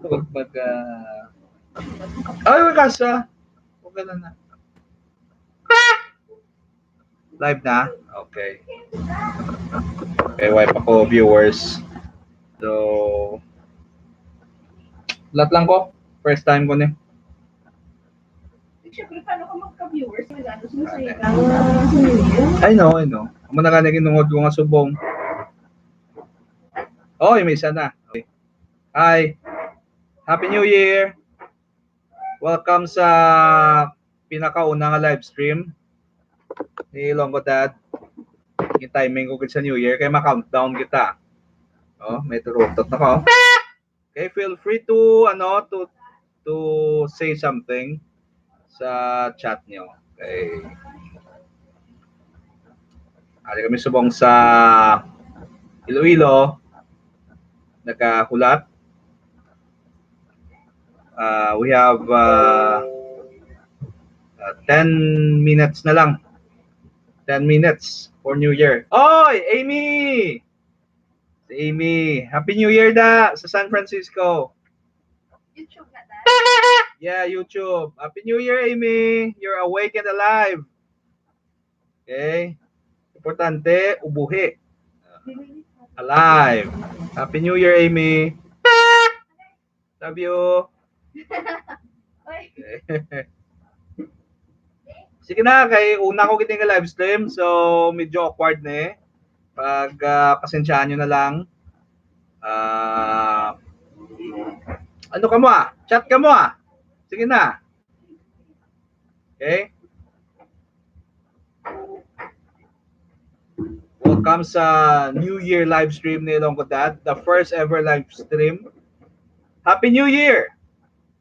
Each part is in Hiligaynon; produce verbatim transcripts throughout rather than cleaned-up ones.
Huwag mag, ah, ay, wag ka sa. Okay lang na. Live na? Okay. Okay, wala pa ko viewers. So, lahat lang ko. First time ko ni. Siyempre, paano ka magka-viewers? Nag-ano, sumisaya ka? I know, I know. Amo na nga naging tungod ko nga subong. Oh, may isa na. Okay. Hi. Happy New Year. Welcome sa pinakauna nga live stream ni Ilonggo Dad. Yung timing ko gid sa New Year kay ma-countdown kita. Oh, may turutot na ko. Okay, feel free to, ano, to to say something sa chat nyo. Okay. Ari kami subong sa Iloilo, nakahulat. Uh, we have uh, uh, ten minutes na lang. Ten minutes for New Year. Oy, Amy! Si Amy. Happy New Year da sa San Francisco. YouTube na da. Yeah, YouTube. Happy New Year, Amy. You're awake and alive. Okay? Importante, ubuhi. Alive. Happy New Year, Amy. Love you. Oy. Sige na, kay una ko gid nga live stream, so medyo awkward na eh. Pag ah, pasensyahan nyo na lang. Ah, ano ka mo ah? Chat ka mo ah. Sige na. Okay? Welcome sa New Year live stream ni Ilonggo Dad, the first ever live stream. Happy New Year!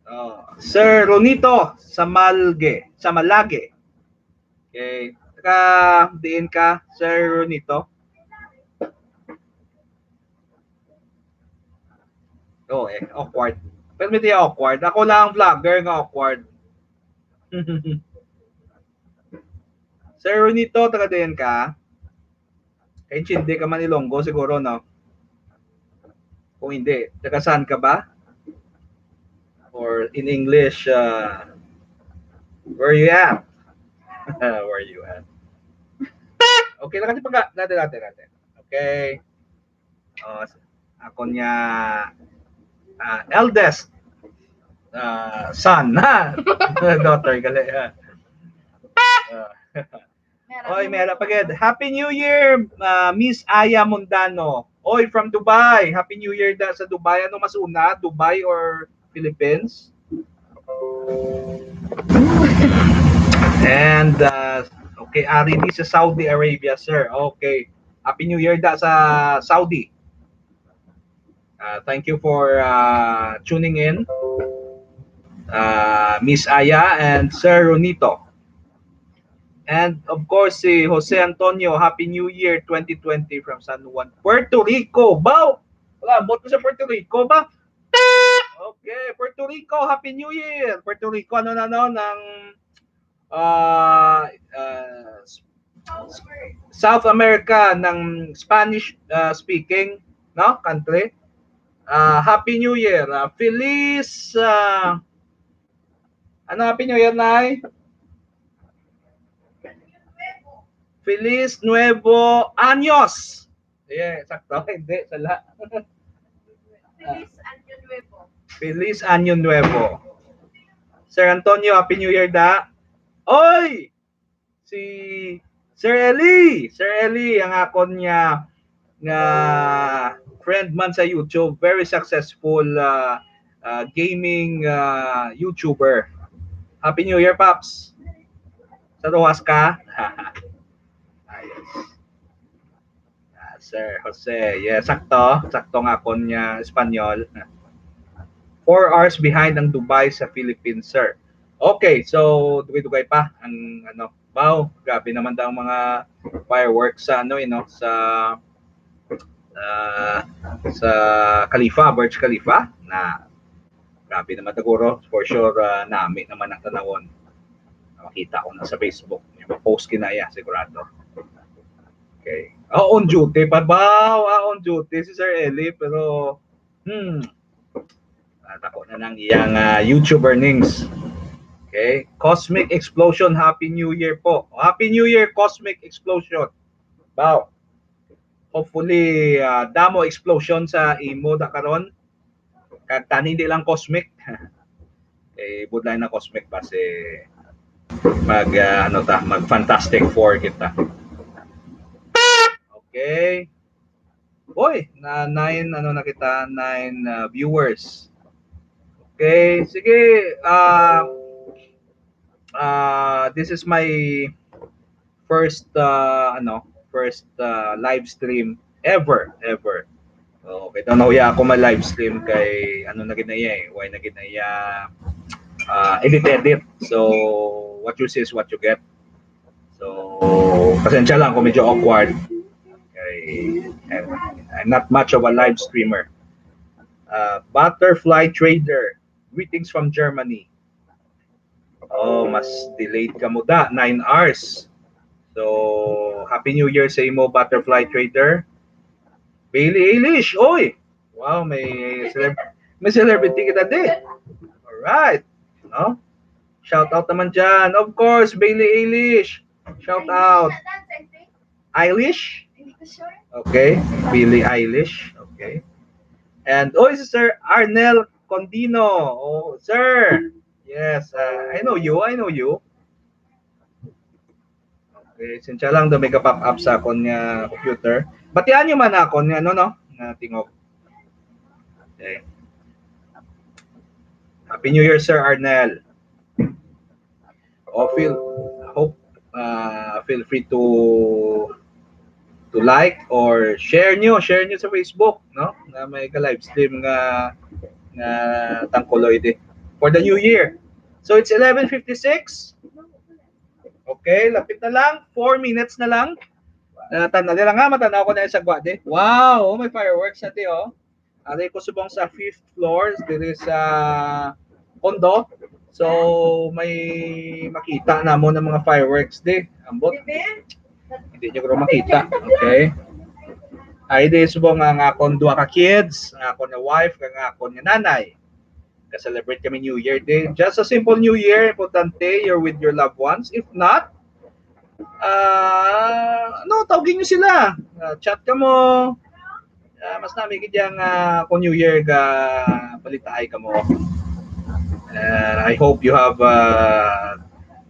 Oh, Sir Ronito Samalge, Samalage. Okay. Taga diin ka, Sir Ronito? Oh, eh, awkward. Pero may di awkward. Ako lang ang vlogger nga awkward. Sir Ronito, taga diin ka? Kaintindi ka man Ilonggo siguro, no? Kung hindi, taga saan ka ba? Or in English, uh, where you at? Where you at? Okay, lang kasi pagka, dati, dati, dati. Okay. Oh, ako niya, ah, eldest ah, son, ha? Daughter, gali, ha? Ah. Oy, Mera Paged. Happy New Year, ah, Miss Aya Mondano. Oy, from Dubai. Happy New Year da sa Dubai. Ano mas una, Dubai or Philippines? And, ah, okay, Ari ni sa Saudi Arabia, sir. Okay. Happy New Year da sa Saudi. Uh, thank you for uh, tuning in, uh, Miss Aya and Sir Ronito. And of course, si Jose Antonio, Happy New Year twenty twenty from San Juan, Puerto Rico. Baw! Wala, abot ko sa Puerto Rico ba? Okay, Puerto Rico, Happy New Year. Puerto Rico, ano na, no, ng ah, ah, South America, ng Spanish ah, speaking, no, country. Ah, Happy New Year. Ah, Feliz ah, ano, Happy New Year, Nay? Feliz Nuevo Años. Yeah, sakto. Hindi, sala. Feliz Año Nuevo. Feliz Año Nuevo. Sir Antonio, Happy New Year da. Oy! Si Sir Eli, Sir Eli, ang akon nga nga friend man sa YouTube, very successful uh, uh, gaming uh, YouTuber. Happy New Year, Paps. Sa Rojas ka? Ayos. Ah, Sir Jose. Yes, sakto. Sakto nga akon nga Espanyol. Four hours behind ang Dubai sa Philippines, sir. Okay, so dugay-dugay pa ang ano. Wow, grabe naman daw ang mga fireworks sa ano, you know, sa uh, sa Khalifa, Burj Khalifa na grabe naman siguro. For sure, uh, nami naman ang tanawon. Makita ko na sa Facebook. May post kinaya, sigurado. Okay. Oh, on duty pa ba? Ah, on duty si Sir Eli, pero hmm. Ako na ng iyang ah, YouTube earnings. Okay? Cosmic Explosion, Happy New Year po. Happy New Year, Cosmic Explosion. Wow. Hopefully, ah, damo explosion sa imo da karon. Kag tani hindi lang cosmic. Eh, budlay na cosmic pa si mag ah, ano ta, mag Fantastic Four kita. Okay. Boy, na nine ano na kita, nine ah, viewers. Okay, sige. Ah ah, this is my first uh, ano, first uh, live stream ever, ever. Okay, don't know ya ako ma live stream kay ano na gid na iya eh. Why na gid na iya uh, edit edit. So what you see is what you get. So pasensya lang kung medyo awkward. Okay. I'm, I'm not much of a live streamer. Uh, Butterfly Trader, greetings from Germany. Oh, mas delayed ka mo da, nine hours. So, Happy New Year sa imo, Butterfly Trader. Bailey Eilish, oy! Wow, may celeb may celebrity kita di. Alright. No? Shout out naman dyan. Of course, Bailey Eilish. Shout out. Eilish? Okay, Billie Eilish. Okay. And, oh, si Sir Arnel Condino. Oh, sir. Yes, uh, I know you. I know you. Okay, sinsya lang daw may ka-pop up sa akon nga computer. Batian nyo man akon nga ano, no? Nga tingog. Okay. Happy New Year, Sir Arnel. Oh, feel hope uh, feel free to to like or share nyo, share nyo sa Facebook, no? Nga may ka-live stream nga nga tangkuloy di for the new year. So it's eleven fifty-six. Okay, lapit na lang, four minutes na lang. Uh, tan-, dali lang ha, matanaw ko na yung sagwa di. Wow, oh, may fireworks na ti, oh. Ari ko subong sa fifth floor diri sa condo. So may makita namo ng mga fireworks di. Ambot. Hindi nyo ko makita. Okay. Ay di subong nga nga akon duha ka kids, nga akon nga wife, nga akon nga nanay. Ka-celebrate kami New Year di. Just a simple New Year, importante you're with your loved ones. If not, ah, ano, tawagin nyo sila. Ah, chat ka mo. Ah, mas nami gid yang ah, kung New Year ga balitaay kamo. And I hope you have a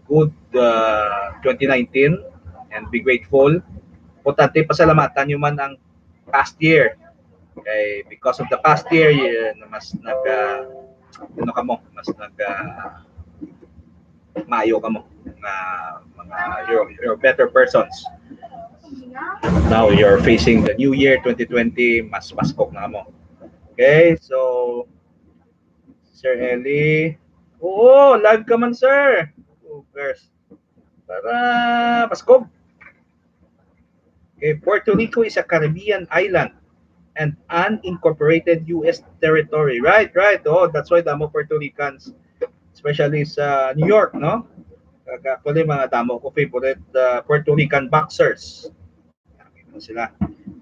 good uh, twenty nineteen and be grateful. Importante, pasalamatan nyo man ang past year. Kay because of the past year, y- mas nag uh, ano kamo, mas nag uh, maayo kamo nga mga you're, you're better persons. Now you're facing the new year twenty twenty, mas paskok na kamo. Okay, so Sir Eli, oo, live ka man, sir. Oh, girls. Para paskog. Okay, Puerto Rico is a Caribbean island and unincorporated U S territory. Right, right. Oh, that's why damo Puerto Ricans, especially sa New York, no? Kag actually, mga damo ko favorite uh, Puerto Rican boxers. Ano sila?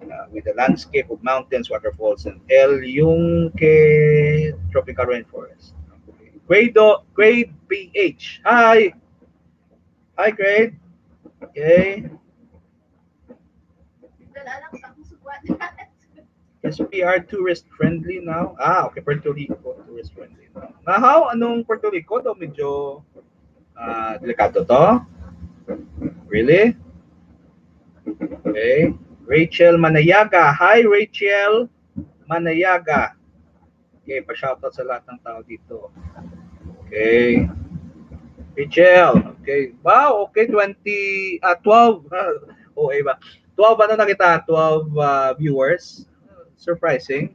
Uh, with the landscape of mountains, waterfalls, and El Yunque tropical rainforest. Grade, grade P H. Hi! Hi, grade. Okay. Dala lang sa akong sugwat. Is P R tourist friendly now? Ah, okay, Puerto Rico, tourist friendly now. Nahaw, anong Puerto Rico daw medyo ah, delikado to? Really? Okay. Rachel Manayaga. Hi, Rachel Manayaga. Okay, pa-shoutout sa lahat ng tao dito. Okay. Rachel, okay. Wow, okay, twenty, ah, twelve. O A ba? Twelve, ano na kita? Twelve ah, viewers. Surprising.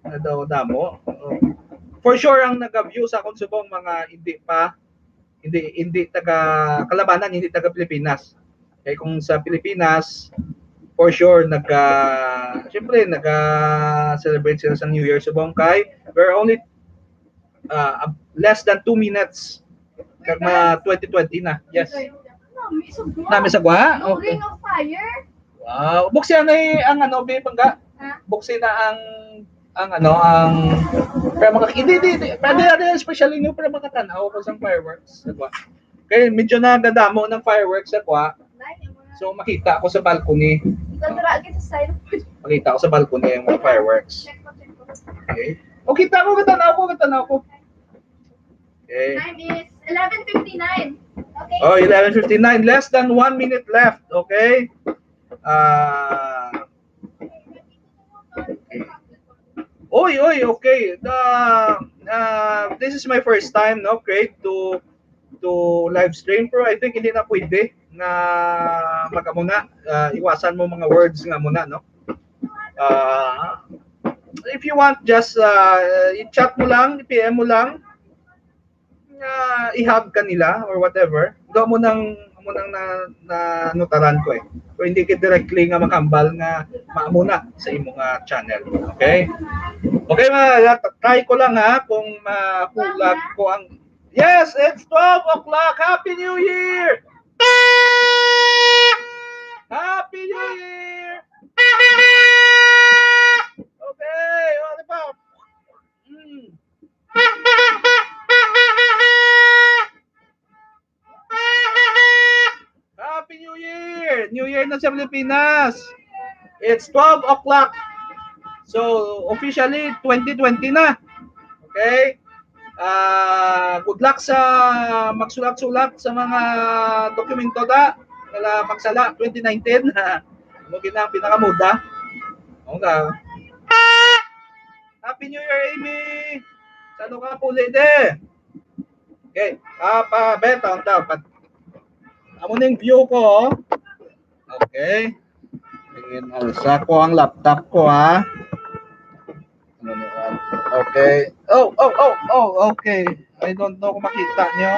Ano daw damo? Oh. For sure, ang nag-view sa akong subong mga hindi pa, hindi hindi taga Kalabanan, hindi taga Pilipinas. Kay kung sa Pilipinas, for sure nagka siyempre nagka-celebrate sila sa New Year subong kay we're only uh, less than two minutes kag mga twenty twenty na. Yes. Nami sa gwa? Okay. Ring of Fire? Wow. Buksi na ang ano, be, pangga? Ha? Buksi na ang ang ano, ang Para maka-, hindi, hindi, hindi. Pwede na rin, especially nyo, para makatanaw ko sa fireworks. Diba? Kaya medyo nadadamo ng fireworks sa kwa. So, makita ako sa balcony. Ikaw, tara, kita sa side. Makita ako sa balcony yung mga fireworks. Okay. O, kita ko, katanaw ko, katanaw ko. Okay. Time is eleven fifty-nine. Okay. Oh, eleven fifty-nine. Less than one minute left. Okay. Ah. Oy, oy, okay. The, uh, this is my first time, no, Craig, to to live stream, pero I think hindi na pwede na mag-amo na. Ah, iwasan mo mga words nga amo na, no? Ah, if you want, just, ah, i-chat mo lang, i-P M mo lang, nga i-hug ka nila or whatever. Do mo nang, mo nang na, na nutaran ko eh. Pero hindi ka directly nga maghambal nga maamo na sa imo nga channel. Okay? Okay, mga, try ko lang ha kung mahulag ko ang, yes, it's twelve o'clock. Happy New Year! Happy New Year! Okay, ano pa? Mm. Happy New Year! New Year na sa Pilipinas. It's twelve o'clock. So, officially, twenty twenty na. Okay? Ah, good luck sa magsulat-sulat sa mga dokumento da. Wala magsala, twenty nineteen. Mo gina ang pinakamuda. Okay. Happy New Year, Amy! Sa ano ka puli, de? Okay. Ah, pa, bet, ang daw. Pat-, amo ning view ko, oh. Okay. Tingin, ah, sa ko ang laptop ko, ha? Ano na yan? Okay. Oh, oh, oh, oh, okay. I don't know kung makita nyo.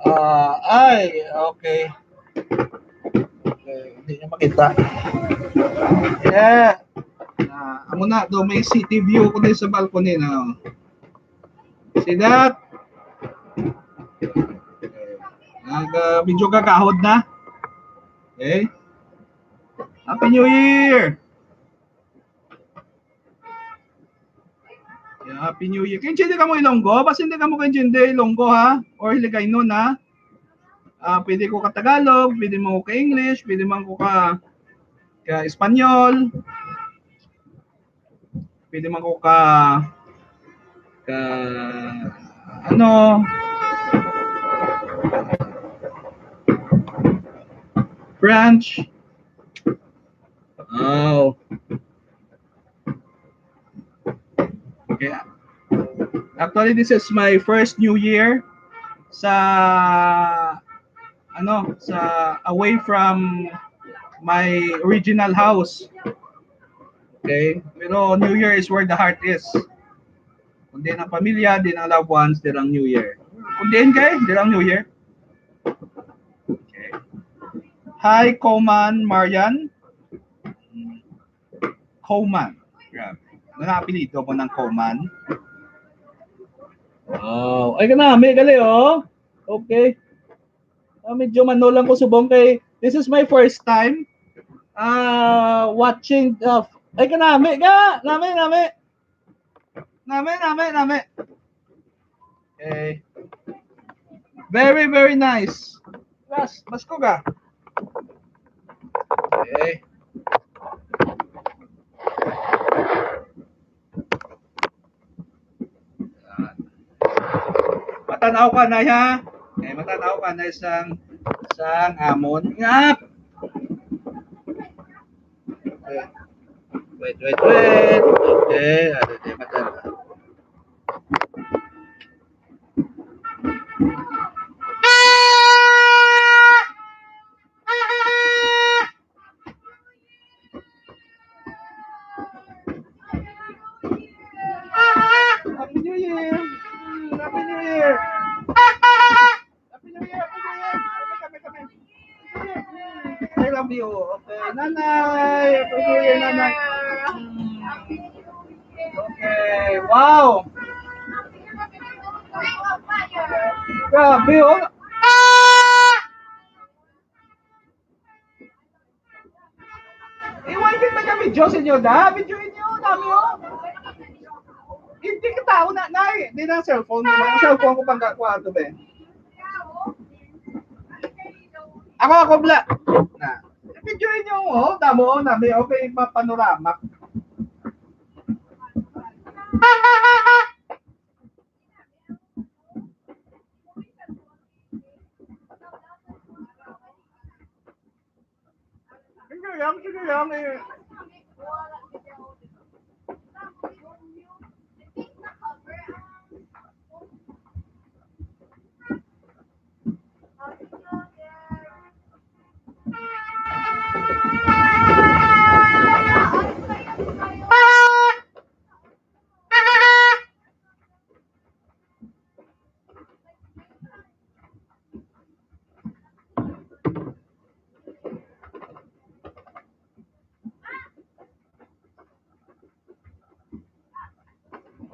Ah, ay, okay. Okay, hindi nyo makita. Yeah. Ah, amo na, do may city view ko din sa balcony na. See that? Nag, ah, medyo gagahod na. Okay. Happy New Year! Yeah, Happy New Year. Kay hindi ka mo Ilonggo, basta hindi ka mo kay hindi Ilonggo, ha? Or Hiligaynon, ha? Ah, pwede ko ka Tagalog, pwede mo ka English, pwede man ko ka, ka Espanyol. Pwede man ko ka, ka, ano, French. Oh. Okay. Actually, this is my first New Year sa, ano, sa, away from my original house. Okay? Pero New Year is where the heart is. Kung diin ang pamilya, diin ang loved ones, diin ang New Year. Kung diin kay, diin ang New Year. Okay. Hi, Coman Marian. Coman. Grabe. Mga apelido mo ng Coman. Oh, ay, kanami, gali, oh. Okay. Ah, medyo mano lang ko subong kay this is my first time, ah, watching the, ay, kanami, ga, nami, nami. Nami, nami, nami. Okay. Very, very nice. Last, mas ko ga. Okay. Yan. Matanaw ka na, ha? Eh, matanaw ka na isang, isang amon. Ngap! Okay. Wait, wait, wait. Okay, ano, di, matanaw. Happy New Year! Mm, Happy New Year! Happy New Year! Happy New Year! Kami, kami, kami. I love you. Okay, Nanay! Happy New Year, Nanay! Mm. Okay, wow! Grabe, oh! Iwan kita ka video sa inyo, da? Video inyo, dami, oh. Tao na, nay. Di na cellphone mo. Ang cellphone ko pang kwarto, be. Ako, ako, bla. Na. Video inyo, oh. Damo, oh, na. May, okay, mapanorama. Sige lang, sige lang, eh.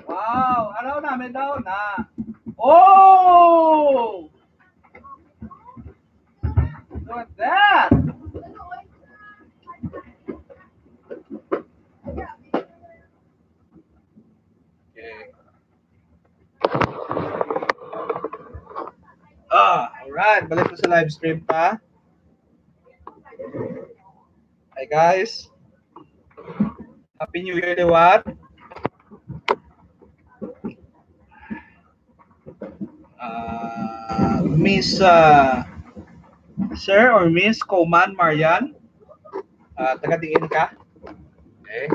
Wow, araw na, may daon na. Oh! Look at that! Okay. Ah, alright. Balik ko sa live stream pa. Hi, guys. Happy New Year, liwat. Ah, Miss, ah, Sir or Miss Coman Marian, ah, taga diin ka? Okay.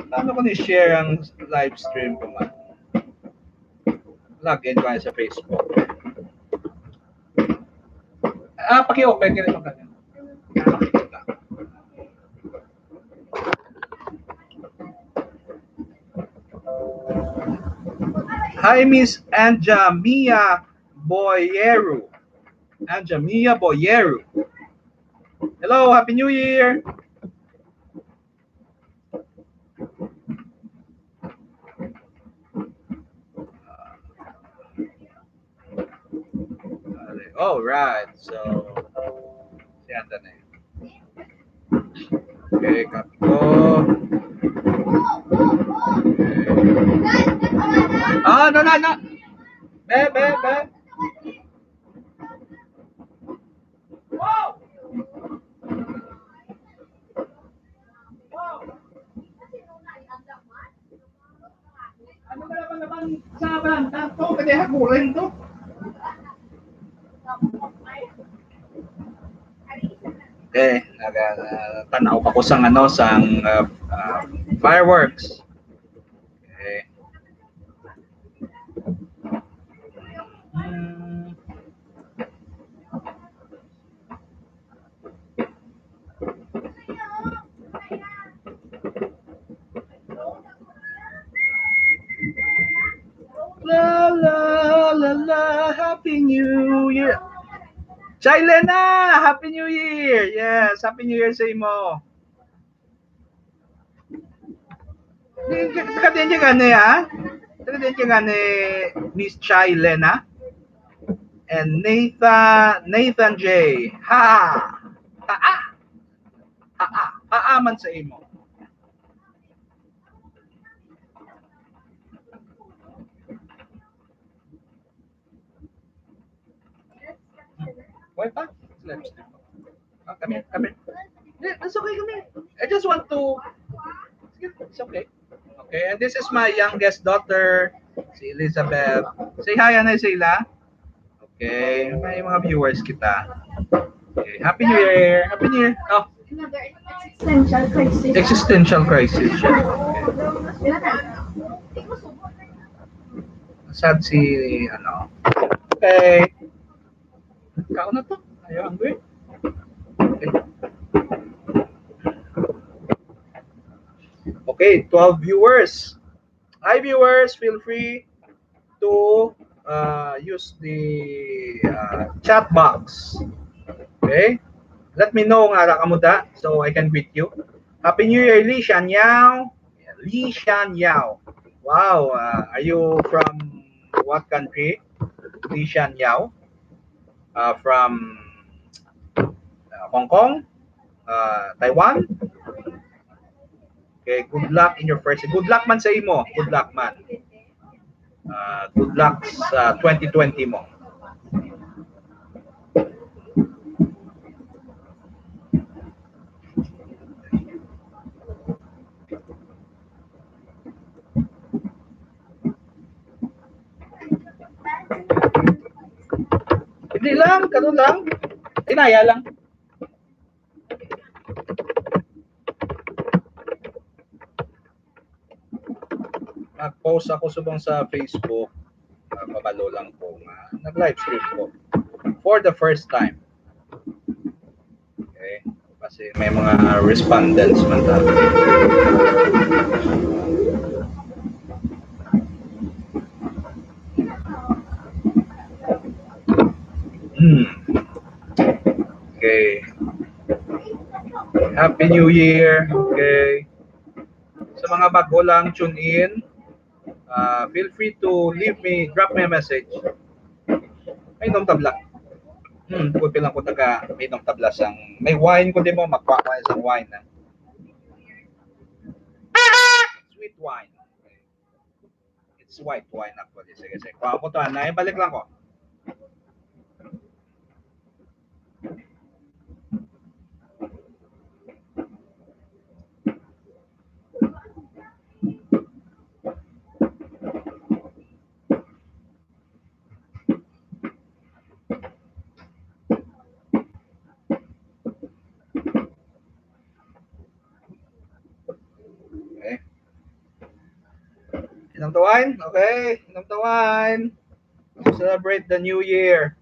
Paano ko ni-share ang live stream ko man? Log in ko sa Facebook. Ah, paki-open ka nito. Hi, Miss Anja Mia Boyero. Anja Mia Boyero. Hello, Happy New Year! All right, so, si Anja na yun. Okay, copy ko. Okay. Ah, no, no, no. Be, be, be. Wow! Wow! Ano ba naman naman sa Abraham? Tanto, kaya hagurin to. Okay, naga, uh, tanaw pa ko sang ano, sang, uh, uh, fireworks. Okay. Hmm. La, la, la, la, Happy New Year. Chai Lena, Happy New Year. Yes, Happy New Year sa imo. Di, di, taga din yung ano, ha? Taga din yung ano, Miss Chai Lena. And Nathan, Nathan J. Ha! Ha! Ha! Ha! Ha! Ha! Man sa imo. Why pa? Live stream. Ah, come here, come here. Yeah, that's okay, come here. I just want to, it's okay. Okay, and this is my youngest daughter, si Elizabeth. Say hi, Anay, sa ila. Okay, may mga viewers kita. Okay, Happy New Year. Happy New Year. Oh, another existential crisis. Existential crisis siya. Okay. Sad si, ano. Okay. Kaon na to. Ayaw, hungry. Okay. Okay, twelve viewers. Hi, viewers. Feel free to, uh, use the, uh, chat box. Okay? Let me know nga ara kamo da so I can greet you. Happy New Year, Li Shan Yao. Li Shan Yao. Wow, uh, are you from what country? Li Shan Yao. Uh, from, uh, Hong Kong, uh, Taiwan. Okay, good luck in your first. Good luck man sa imo. Good luck man. Ah, good luck sa twenty twenty mo. Hindi lang, ganun lang. Inaya lang. Nag-post ako subong sa Facebook. Ah, pabalo lang ko nga nag-live stream ko for the first time. Okay. Kasi may mga respondents man ta. Hmm. Okay. Happy New Year. Okay. Sa mga bago lang tune in, ah, feel free to leave me, drop me a message. May inom tabla. Hmm, kupi lang ko taga, may inom tabla sang, may wine ko di mo, magpa ko sang wine na. Sweet wine. It's white wine actually. Sige, sige. Kuha ko to, anay. Balik lang ko. Okay. Inom to wine? Okay. Inom to wine. Celebrate the new year.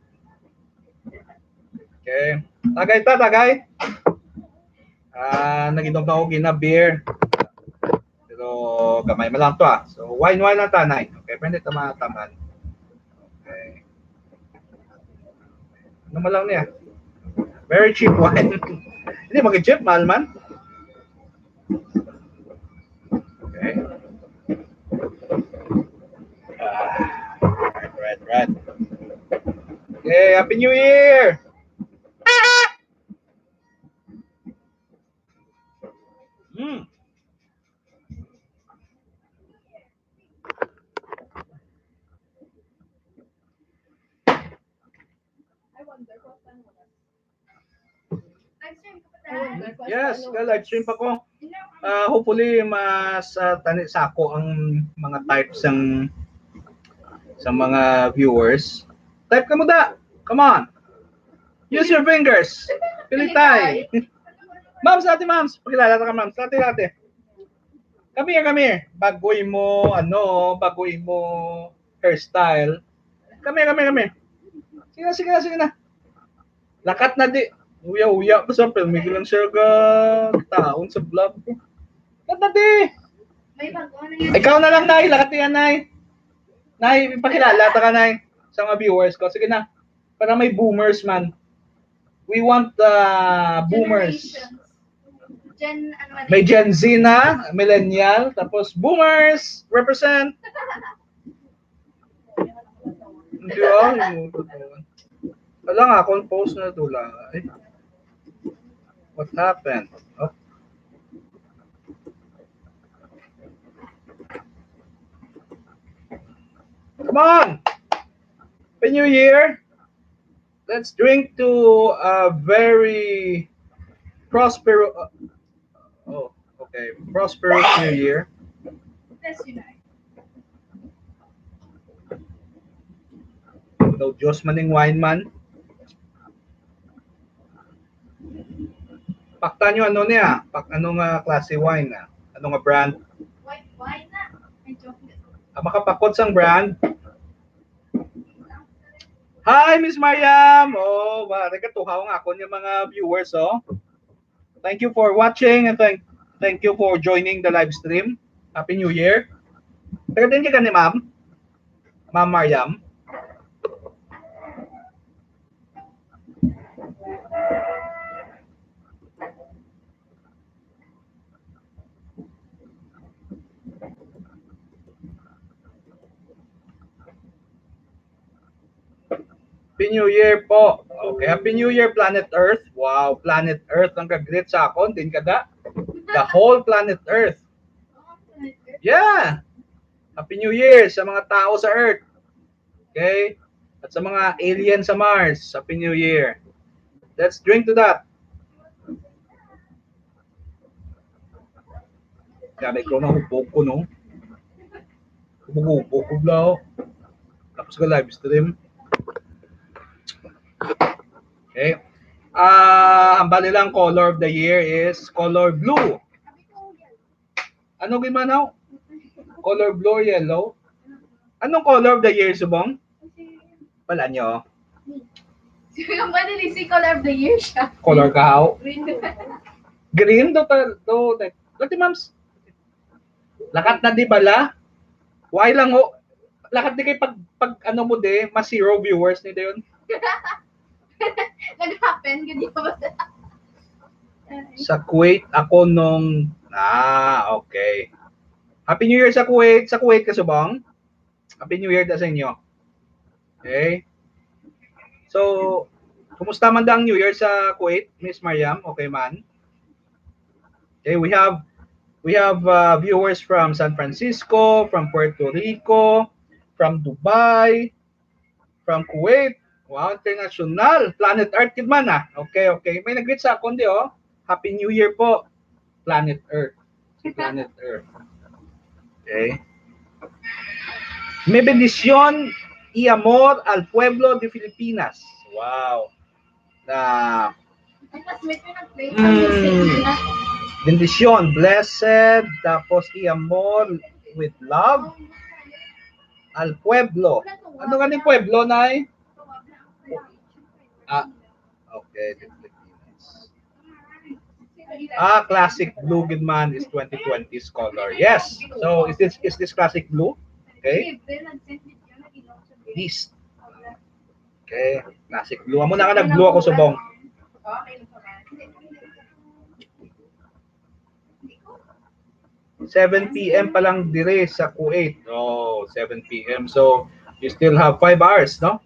Okay. Tagay ta, tagay. Ah, nag-inom na ako gina beer. Pero gamay man lang to, ah. So, wine, wine lang tanay. Okay, pwede ta mataman. Okay. Ano man lang niya? Very cheap wine. Hindi, mag-cheap, mahal man. Okay. Ah, right, right, right. Okay, Happy New Year! Hmm. Yes, ka live stream pa ko. Ah, hopefully mas, ah, tani sa ako ang mga type sang, sa mga viewers. Type ka mo da. Come on. Use your fingers. Pilitay. Ma'am, sa ate, ma'am. Pakilala ka, ma'am. Sa ate, ate. Come here, come here. Bago imo, ano, bago imo hairstyle. Come here, come here, come here. Sige na, sige na, sige na. Lakat na di. Uya-uya pa sa, pero may lang siya ga taon sa vlog ko. Lakat na di. May bago na yan. Ikaw na lang, Nay. Lakat yan, Nay. Nay, ipakilala ta ka, Nay, sa mga viewers ko. Sige na. Para may boomers man. We want the boomers. Generations. Gen, ano man May yun? Gen Z na, millennial, tapos boomers, represent. Hindi, ah, yung, wala nga akong post na to lang. Ay. What happened? Oh. Come on! Happy New Year! Let's drink to a very prosperous, uh, oh, okay, prosperous New Year. Bless you, Nay. Daw Diyos man ning wine man. Pakta nyo ano niya, pak ano nga klase wine na, ano nga brand. White wine na. Medyo Ah, makapakot sang brand. Hi, Miss Mariam. Oh, ba, nagatuhaw nga ako niya mga viewers, oh. Thank you for watching and thank thank you for joining the live stream. Happy New Year. Taga din ka ni Ma'am? Ma'am Mariam. Happy New Year po. Okay, Happy New Year, Planet Earth. Wow, Planet Earth ang kag-greet sa akon, din kada. The whole planet Earth. Yeah. Happy New Year sa mga tao sa Earth. Okay? At sa mga alien sa Mars, Happy New Year. Let's drink to that. Kaya may corona, hubog ko, no? Hubog-hubog ko, bro. Tapos ka live stream. Okay. Ah, ang bali lang color of the year is color blue. Ano gid man, haw? Color blue or yellow? Anong color of the year, subong? Wala nyo. Yung ba nila si color of the year siya? Color ka, haw? Green. Green do ta do. Dati, ma'ams. Lakat na di bala. Why lang, ho? Lakat di kay pag, pag ano mo di, mas zero viewers ni dayon. Nag-happen, gani ba? Sa Kuwait ako nung, ah, okay. Happy New Year sa Kuwait. Sa Kuwait ka, subong? Happy New Year da sa inyo. Okay? So, kumusta man da ang New Year sa Kuwait, Miss Mariam? Okay man? Okay, we have we have uh, viewers from San Francisco, from Puerto Rico, from Dubai, from Kuwait. Wow, international. Planet Earth gid man, ah. Okay, okay. May nag-greet sa akon di, oh. Happy New Year po, Planet Earth. Si Planet Earth. Okay. Mi bendición y amor al pueblo de Filipinas. Wow. Na Ang classmate ko nag-play Mm. Bendición, blessed, tapos y amor with love al pueblo. Ano ganing pueblo, Nay? Ah, okay, the Filipinas. Ah, classic blue gid man is twenty twenty scholar. Yes. So, is this is this classic blue? Okay. This. Okay, classic blue. Amo na ka nag-blue ako, subong. Seven p.m. pa lang dire sa Kuwait. Oh, seven p.m. So, you still have five hours, no?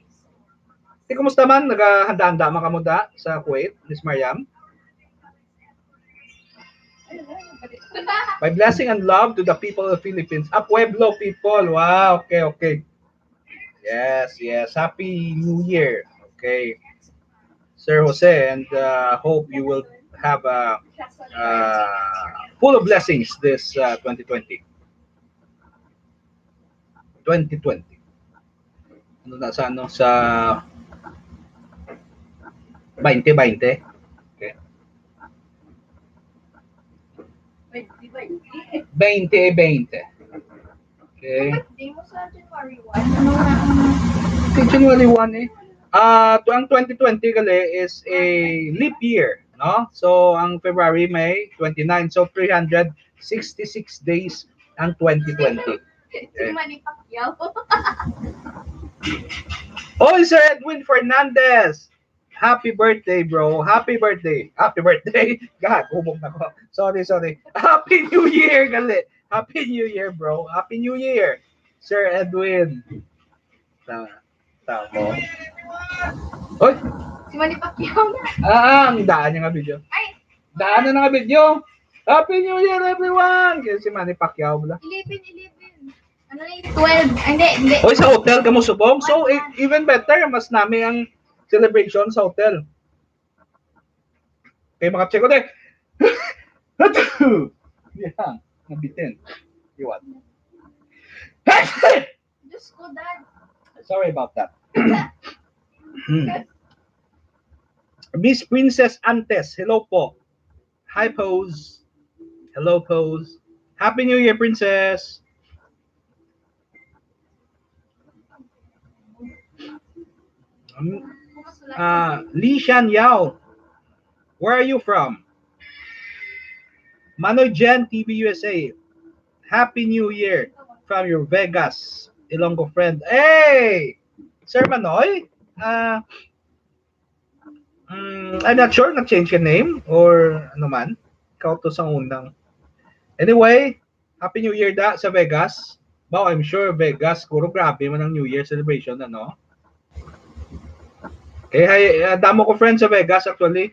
Di, kumusta man? Naghahanda-handa man kamo da sa Kuwait, Miss Mariam? My blessing and love to the people of the Philippines. Ah, Pueblo people. Wow, okay, okay. Yes, yes. Happy New Year. Okay. Sir Jose, and uh, hope you will have a uh, full of blessings this uh, twenty twenty. twenty twenty. Ano na sa ano sa twenty twenty? Okay. Twenty twenty. Okay. Di mo sa January one. Ano nga ang Kay January one eh. Ah, to ang twenty twenty gali is a leap year, no? So ang February may twenty-nine, so three hundred sixty-six days ang twenty twenty. Si Manny Pacquiao. Oy, Sir Edwin Fernandez! Happy birthday, bro. Happy birthday. Happy birthday. Gag, hubog na ko. Sorry, sorry. Happy New Year, gali. Happy New Year, bro. Happy New Year, Sir Edwin. Tama. Tama. Oy, Si Manny Pacquiao na. Ah, ang daan niya nga video. Ay, Daan na nga video. Happy New Year, everyone! Kaya si Manny Pacquiao bala. eleven eleven. Ano na yung twelve? Ah, hindi, hindi. Oy, sa hotel ka mo subong? So, e- even better, mas nami ang celebration sa hotel. Kay maka-check ko din. Yan, nabitin. Iwan. Diyos ko, Dad. Sorry about that. Hmm. Miss Princess Antes, hello po. Hi, Pose. Hello, Pose. Happy New Year, Princess. Um, uh, Li Shan Yao, where are you from? Manoy Jen, T V U S A. Happy New Year from your Vegas Ilonggo friend. Hey! Sir Manoy? Uh, mm, I'm not sure, nag-change ka name or ano man. Ikaw to sa unang. Anyway, Happy New Year da sa Vegas. Ba, I'm sure Vegas, siguro grabe man ang New Year celebration, ano? Kay hay, ah, damo ko friends sa Vegas actually.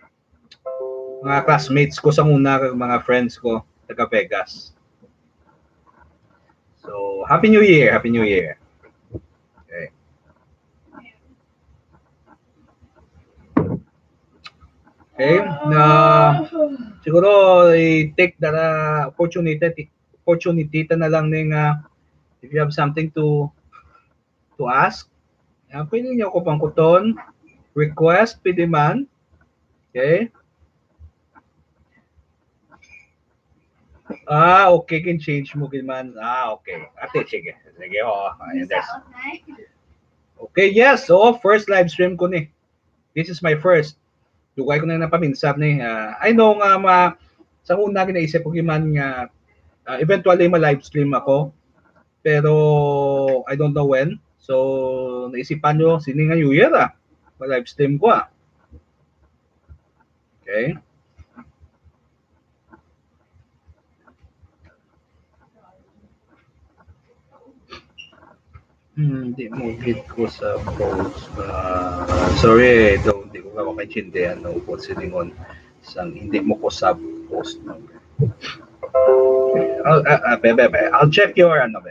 Mga classmates ko sa una, kag mga friends ko taga Vegas. So, Happy New Year, Happy New Year. Okay. Okay, na siguro i-take the opportunity, opportunity ta na lang ning, ah, if you have something to to ask, ah, pwede niyo ako pangkuton, request, pwede man. Okay? Ah, okay, can change mo gid man. Ah, okay. Ate, sige. Sige, oh. Ayun, that's... Okay, yes. So, first live stream ko ni. This is my first. Dugay ko na napaminsar ni. Ah, I know nga ma sa una ginaisip ko gid man nga, ah, eventually ma-live stream ako. Pero I don't know when. So, naisipan nyo, sini nga New Year, ah. Ma-live stream ko, ah. Okay. Hmm, hindi mo gid ko sa post. Ah, sorry, daw hindi ko ka makaintindihan no, kung silingon sang hindi mo ko sa post. No? I'll, uh, uh, be, be, be. I'll check your, ano, be.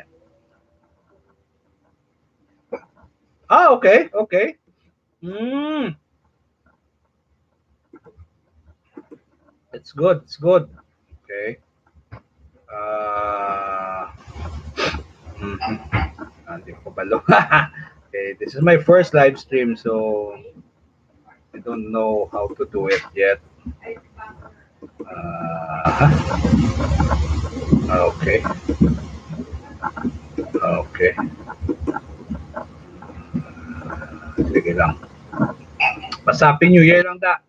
Ah, okay, okay. Mm. It's good, it's good. Okay. Uh, mhm. Ah, hindi ko balo. Okay, this is my first live stream, so I don't know how to do it yet. Ah, okay. Okay. Sige lang. Basta Happy New Year lang da.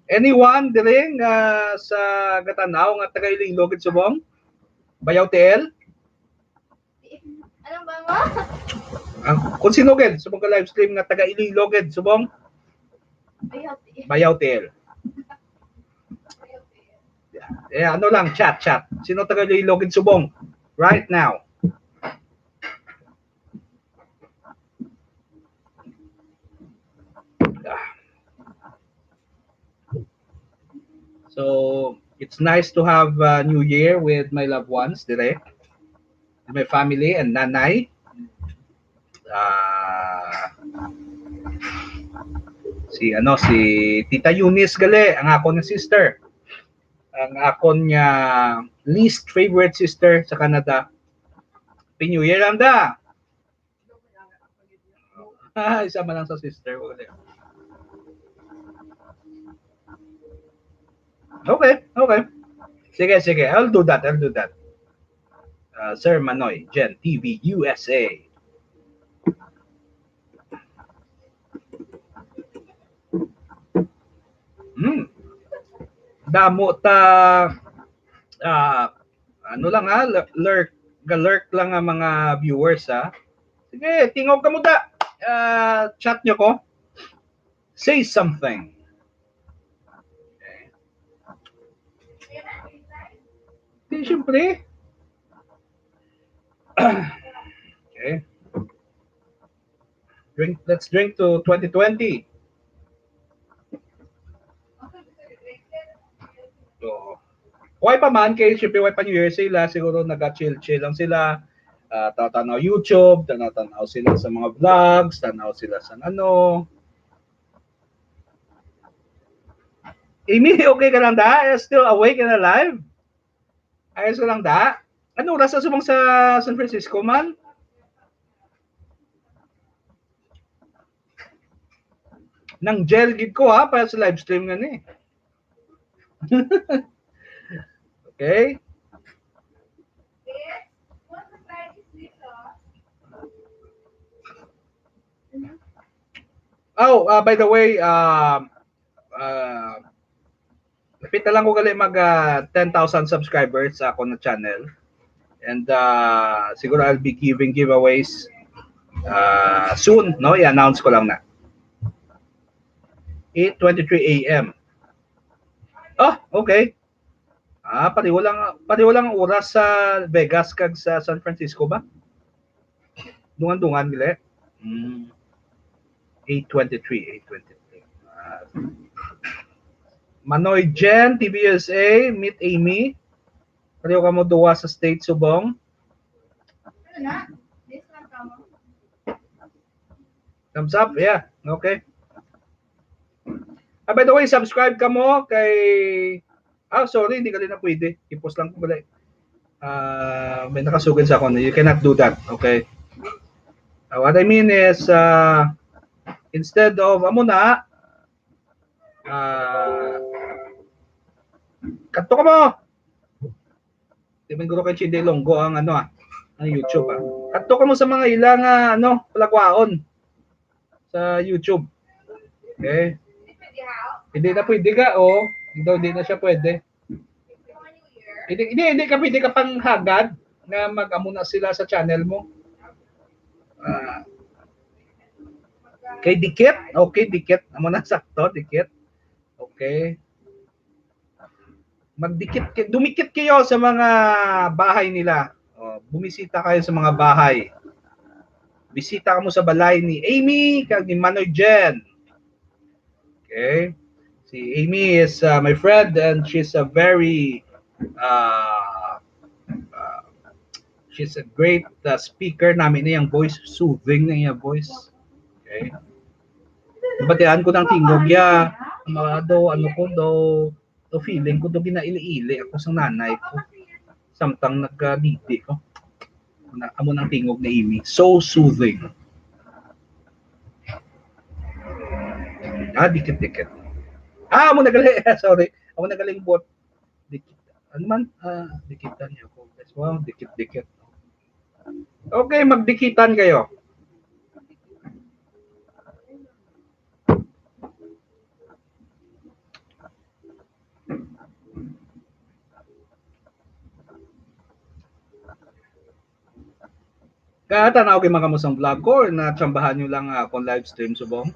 Anyone diri nga sa gatanaw nga taga Iloilo gid subong? Bayaw T L? Anong ba mo? Ang, kung sino gid subong ka live stream nga taga Iloilo gid subong? Bayaw T L. Bayaw T L. Eh, ano lang, chat, chat. Sino taga Iloilo gid subong? Right now. So, it's nice to have, uh, New Year with my loved ones, dire. With my family and nanay. Ah, si, ano, si Tita Eunice gali, ang akon nga sister. Ang akon nga least favorite sister sa Canada. Happy New Year lang da. Ah, isa man lang sa sister ko. Okay, okay. Sige, sige. I'll do that. I'll do that. Uh, Sir Manoy, Jen, T V U S A. Hmm. Damo ta, ah, ano lang ha, lur-, lurk, ga-lurk lang ang mga viewers ha. Sige, tingog kamo da. Ah, chat nyo ko. Say something. Okay. Di, siyempre. Okay. Drink, let's drink to twenty twenty. So, why pa man, kay siyempre why pa New Year sila, siguro naga-chill-chill lang sila. Ah, tanaw-tanaw YouTube, tanaw-tanaw sila sa mga vlogs, tanaw sila sa ano. Amy, okay ka lang da? Are you still awake and alive? Ayos ka lang da? Ano oras na subong sa San Francisco man? Nang gel gid ko ha, para sa live stream nga ni. Okay? Oh, uh, by the way, uh, uh, lapit na lang ko gali mag, uh, ten thousand subscribers sa akong channel. And, uh, siguro I'll be giving giveaways, uh, soon, no? I-announce ko lang na. Eight twenty-three A M. Oh, okay. Ah, pareho lang, pareho lang ang oras sa Vegas kag sa San Francisco ba? Dungan-dungan, gali. Mm. Eight twenty-three, eight twenty-three. Ah. Manoy Jen, T V U S A, Meet Amy. Pareho kamo duwa sa state subong. Thumbs up, yeah. Okay. Ah, by the way, subscribe kamo kay, ah, sorry, hindi gali na pwede. Ipos lang ko gali. Ah, may nakasugid sa akon. You cannot do that, okay? Ah, what I mean is, ah, instead of, amo na, ah, kadto kamo. Di man guro kay Chinde Ilonggo ang, ano, ah, ang YouTube, ah. Kadto kamo sa mga ila nga, ano, palakwaon sa YouTube. Okay? Hindi na pwede ka, oh. Daw hindi na siya pwede. Hindi, hindi, hindi ka pwede ka panghagad nga mag-amo na sila sa channel mo. Ah. Kay dikit? Okay, dikit. Amo na, sakto, dikit. Okay. Magdikit, kay- dumikit kayo sa mga bahay nila. O, bumisita kayo sa mga bahay. Bisita kamo sa balay ni Amy kag ni Manoy Jen. Okay? Si Amy is, uh, my friend, and she's a very, uh, uh, she's a great, uh, speaker. Nami na iyang voice, soothing na iyang voice. Okay? Nabatian ko ng tingog niya. Mga daw, ano ko daw, daw feeling ko daw ginaili-ili ako sa nanay ko. Samtang nagkadidi ko. Na, amo nang tingog ni Amy. So soothing. Ah, dikit-dikit. Ah, amo na gali. Sorry. Amo na galing buot. Dikit. Ano man? Ah, dikitan niya ako. Guys, wow, dikit-dikit. Okay, magdikitan kayo. Kaya tanaw kay mga musang vlog ko, na tsambahan nyo lang, ah, akong live stream subong.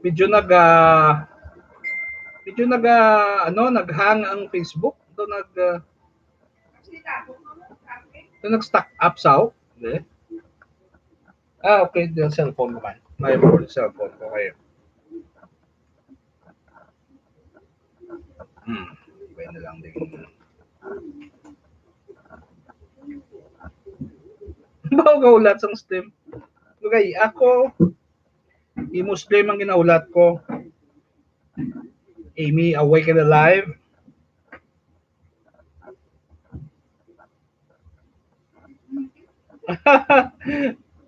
Medyo nag, ah, medyo nag, ah, ano, nag-hang ang Facebook. Ito nag, ah, ito nag-stuck up sa, oh. Hindi. Ah, okay, yung cellphone ko man. May cellphone ko kayo. Hmm, okay na lang din. Bawo ka ulat sang stream. Okay, ako, imo stream ang ginaulat ko. Amy, awake and alive.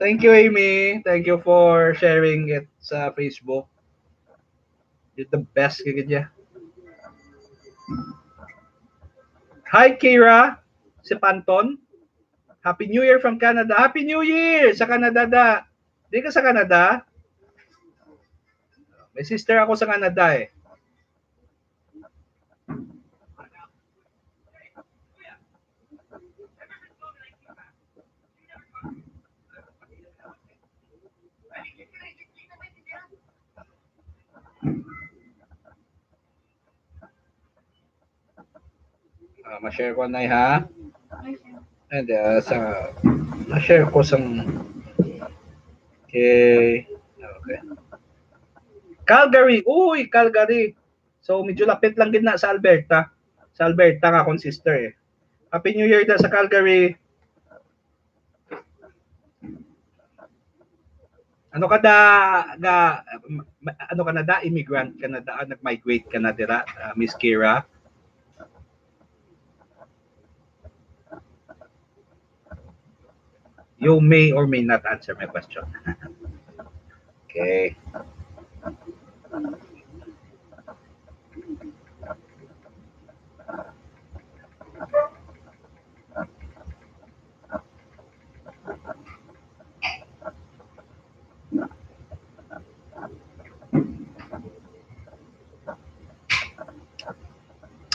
Thank you, Amy. Thank you for sharing it sa Facebook. You're the best, kagid ya. Hi, Kira. Si Panton. Happy New Year from Canada. Happy New Year sa Canada, da. Di ka sa Canada? May sister ako sa Canada, eh. Ah, ma-share ko na, ha? And, ah, sa, ma-share ko sang, okay. Okay. Calgary. Uy, Calgary. So, medyo lapit lang gid na sa Alberta. Sa Alberta nga akong sister, eh. Happy New Year da sa Calgary. Ano ka da, ga, ano ka na da, immigrant ka na da, nag-migrate ka na dira, ah, Miss Kira? You may or may not answer my question. Okay.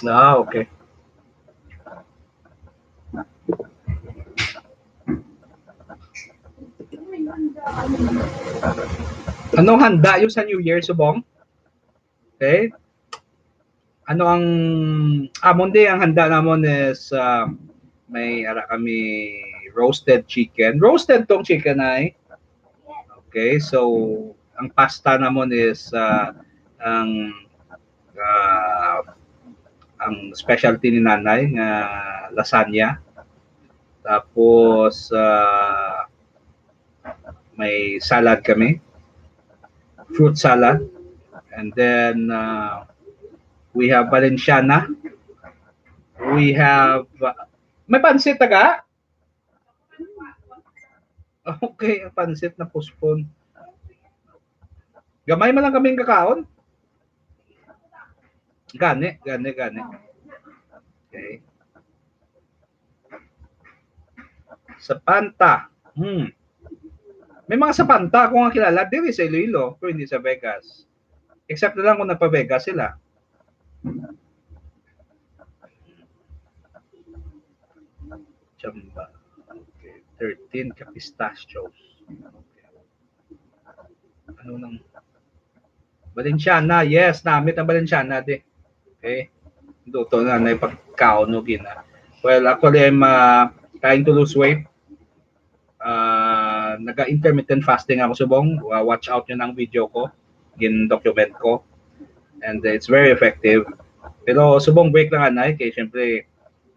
Ah, okay. Anong handa yung sa New Year, subong? Okay? Ano ang, ah, Monday, ang handa namon is, ah, may ara kami roasted chicken. Roasted tong chicken ay. Okay, so, ang pasta namon is, ah, ang, ah, ang specialty ni nanay nga lasagna. Tapos, ah, may salad kami, fruit salad. And then, ah, we have Valenciana. We have, ah, may pansit, taga? Okay, ang pansit na postpone. Gamay man lang kami ang kakaon. Gani, gani, gani. Okay. Sapanta. Hmm. May mga Sapanta ako nga kilala diri sa Iloilo, pero hindi sa Vegas. Except na lang kung nagpa-Vegas sila. Chamba. Okay. Thirteen ka pistachios. Okay. Ano nang Valenciana? Yes, namit ang Valenciana, di. Okay. Duto na, na ipagkaon mo gina. Well, actually, I'm, uh, trying to lose weight. Uh, naga-intermittent fasting ako subong. Wa-, watch out yun ang video ko. Gin-document ko. And it's very effective. Pero subong break lang, anay, kay syempre,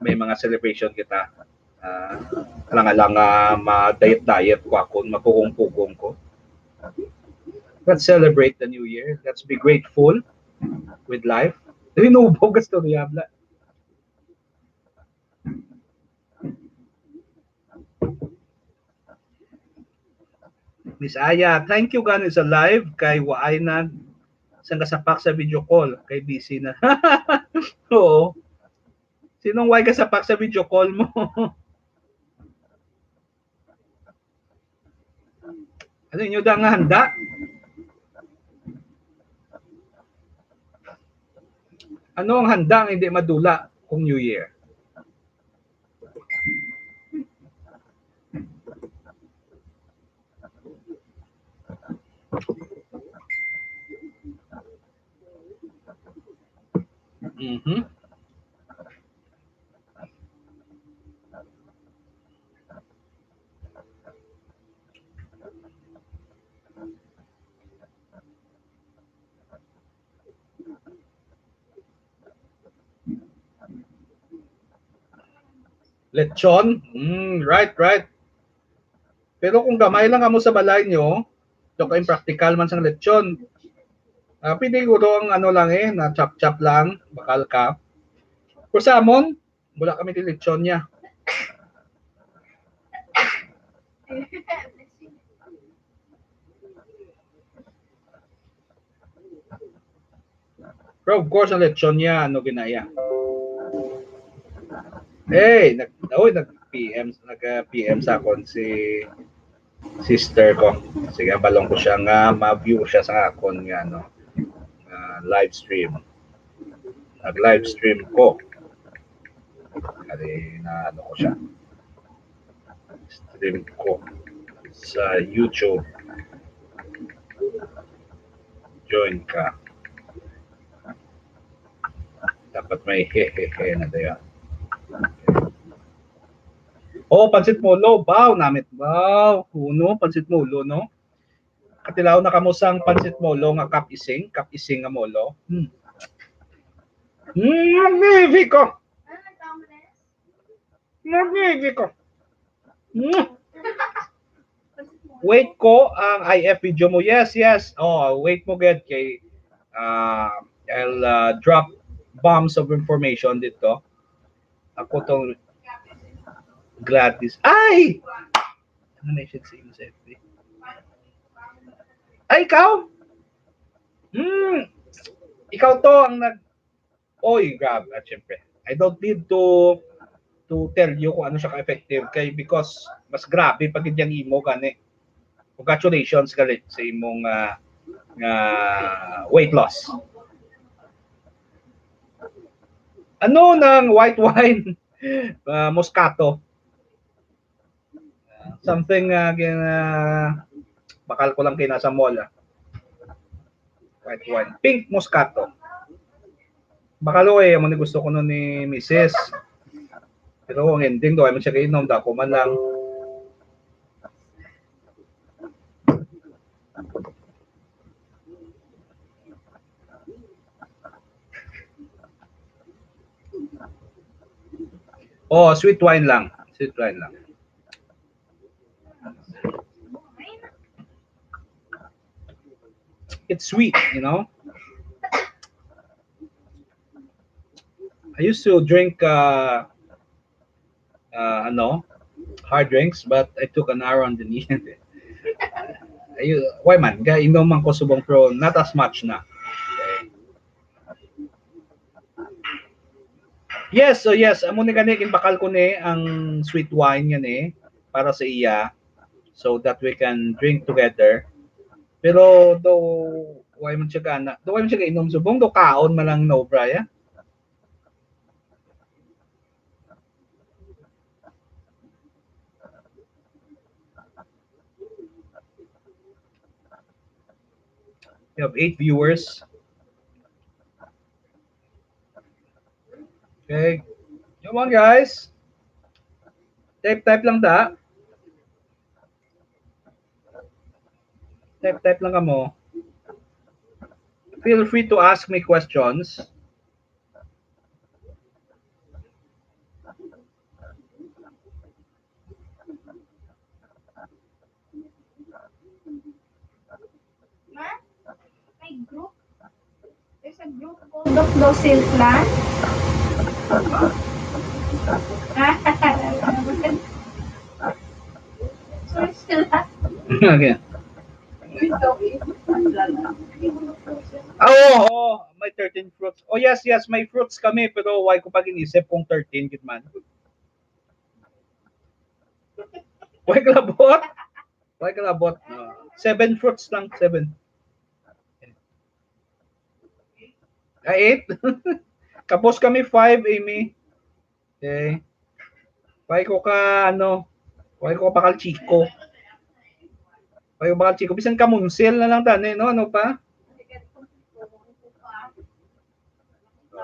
may mga celebration kita. Ah, alang-alang, ah, ma-diet-diet ko, ako, magpugong-pugong ko. Let's celebrate the new year. Let's be grateful with life. Rinubo ka, istorya, bla. Miss Aya, thank you gani sa live kay waay na sang kasapak sa video call kay busy na. Oo. Sinong way kasapak sa video call mo? Ano inyo da nga handa? Ano ang handa nga hindi madula kung New Year? Mhm. Lechon? Mm, right, right. Pero kung gamay lang kamo sa balay nyo, so kay practical man sang lechon. Ah, pwede siguro ang ano lang eh, na chop-chop lang, bakal ka. Pero sa amon, wala kami ni lechon niya. Pero of course, ang lechon niya, ano, ginaya. Hey, nag, oy, nag-P M, nag-P M sa akon si sister ko. Sige, balong ko siya nga ma-view siya sa akon nga, ano, nga live stream. Nag-live stream ko. Kali na, ano ko siya. Stream ko sa YouTube. Join ka. Dapat may hehehe na dayon. Oh, pansit molo. Baw, namit. Baw, kuno, pansit molo, no? Katilaw na kamo sang pansit molo nga kapising, kapising nga molo. Hmm. Mm, baby ko. Nagigit ko. Mm. Wait ko ang I F video mo. Yes, yes. Oh, wait mo gid kay, ah, I'll, ah, drop bombs of information dito. Ako tong Gladys. Ay! Ano na siya sa imo sa F B? Ay, ikaw? Hmm. Ikaw to ang nag-, oy, grabe, at syempre, I don't need to to tell you kung ano siya ka-effective kay, because mas grabe pa gid yang imo gani. Congratulations gali sa imong, ah, nga weight loss. Ano nang white wine? Ah, Moscato. Something, ah, gin-, ah, bakal ko lang kay nasa mall, ah. White wine. Pink Moscato. Bakal, eh, amo ni gusto ko nun ni misis. Pero ang ending daw, ay man siya kainom, dako man lang. Oh, sweet wine lang. Sweet wine lang. It's sweet, you know. I used to drink uh, uh, ano, hard drinks, but I took an hour on the knee. Ayu-, why man? Ga inom man ko subong, pero not as much na. Yes, so yes, amo ni gani, ginbakal ko ni ang sweet wine nga ni para sa iya, so that we can drink together. Pero do why man siya gana? Do why man siya gainom subong? Do kaon man lang na obra ya? We have eight viewers. Okay. Come on, guys. Type, type lang da. Type, type lang kamo. Feel free to ask me questions. Ma, may group. There's a group called Dokdo Silklan. Sorry, sila. Okay. Oh, oh, may thirteen fruits. Oh, yes, yes, may fruits kami, pero why ko pag inisip kung thirteen gid man. Why kalabot? Why kalabot? No. Seven fruits lang, seven. Ah, eight? Kapos kami five, Amy. Okay. Why ko ka, ano, why ko bakal chiko? Why ko bakal chiko? Bisan kamunsil na lang tani, no? Ano pa?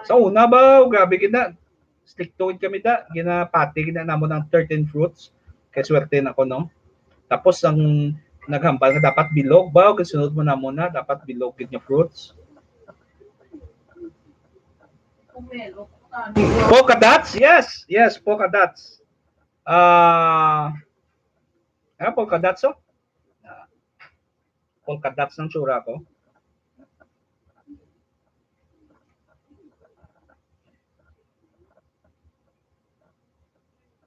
Sa una ba, grabe gid na. Stricto gid kami da. Ginapati gid na namon ang thirteen fruits. Kay swerte na ko, no? Tapos ang naghambal nga dapat bilog ba? Kay sunod mo namon na, dapat bilog gid nga fruits. Polka dots? Yes. Yes, polka dots. Ah, ah, polka dots, oh. Ah, polka dots ng tsura ko.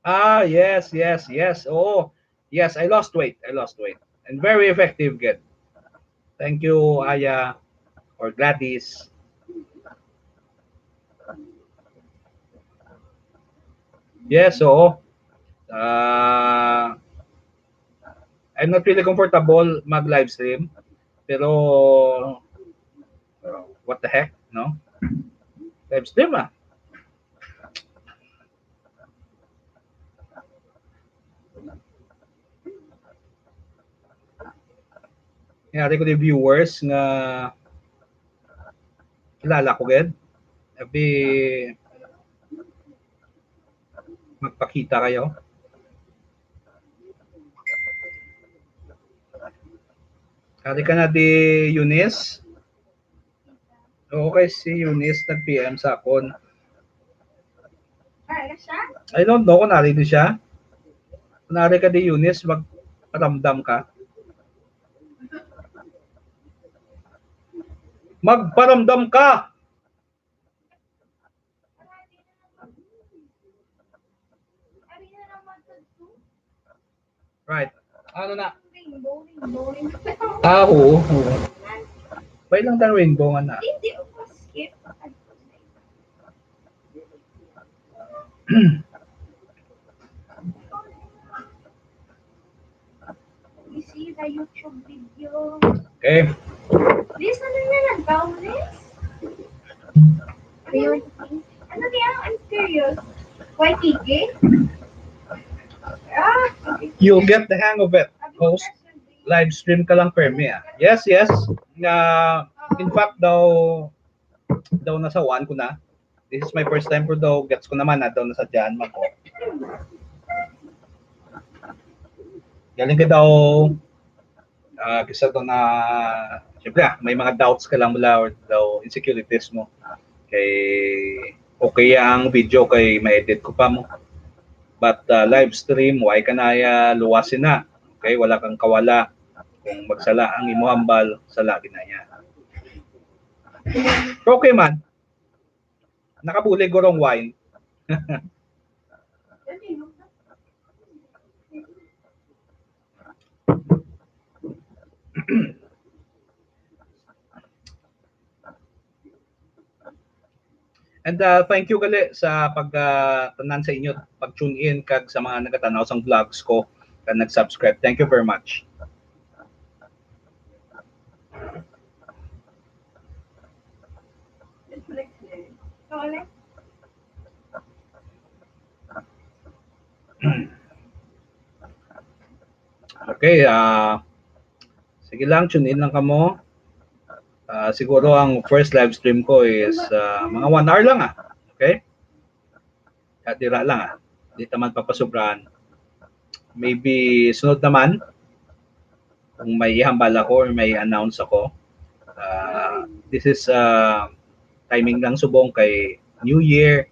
Ah, yes, yes, yes. Oo. Yes, I lost weight. I lost weight. And very effective, good. Thank you, Aya or Gladys. Yes, oo. Ah, I'm not really comfortable mag-live stream. Pero, uh, what the heck, no? Live stream, ah. Yari ko di viewers nga kilala ko gid. Abi, magpakita kayo. Ari ka na di, Eunice? Oo, kay si Eunice nag-P M sa akon. Ay, ano siya? I don't know kung nari di siya. Kung nari ka di, Eunice, magparamdam ka. Magparamdam ka! Right. Ano na? Rainbow, rainbow, rainbow. Ah, oo, oo. May lang tang rainbow nga na. Hindi, skip. You see the YouTube video. Okay. Liz, ano yan? Ang Liz? Ayun. Ano kaya? I'm curious. Y T K? Ah, okay. You'll get the hang of it. Host, live stream ka lang, permi, ah. Yes, yes. Nga, in fact, daw, daw nasawan ko na. This is my first time, pero daw gets ko naman na daw nasadyahan man ko. Galing ka daw, ah, kisa daw na, siyempre, ah, may mga doubts ka lang mula or daw insecurities mo. Kay, okay ang video kay ma-edit ko pa mo. But uh, live stream, way ka na ya luwas na. Okay, wala kang kawala. Kung magsala ang imo hambal, sala ginaya. Pero okay man. Nakabulig ko rong wine. And uh, thank you gali sa pag uh, tanan sa inyo, pag tune in kag sa mga nagatanaw sang vlogs ko kag nag-subscribe. Thank you very much. Okay, ah uh, sige lang, tune in lang kamo. Uh, siguro ang first live stream ko is uh, mga one hour lang ah. Okay? At dira lang ah. Di taman papasubrahan. Maybe sunod naman kung may ihambal ako or may announce ako. Uh, this is uh, timing lang subong kay New Year.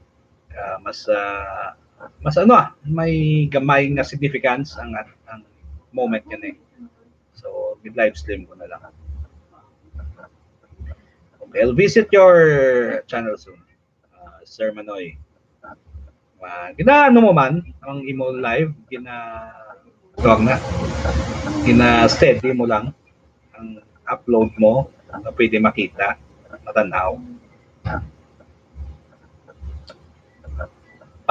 Uh, mas uh, mas ano ah, may gamay nga significance ang ang moment yan eh. So, mid live stream ko na lang. Okay, I'll visit your channel soon. Uh, Sir Manoy. Uh, ginaano mo man ang imo live, gina tawag na, gina-steady mo lang ang upload mo na pwede makita, matanaw.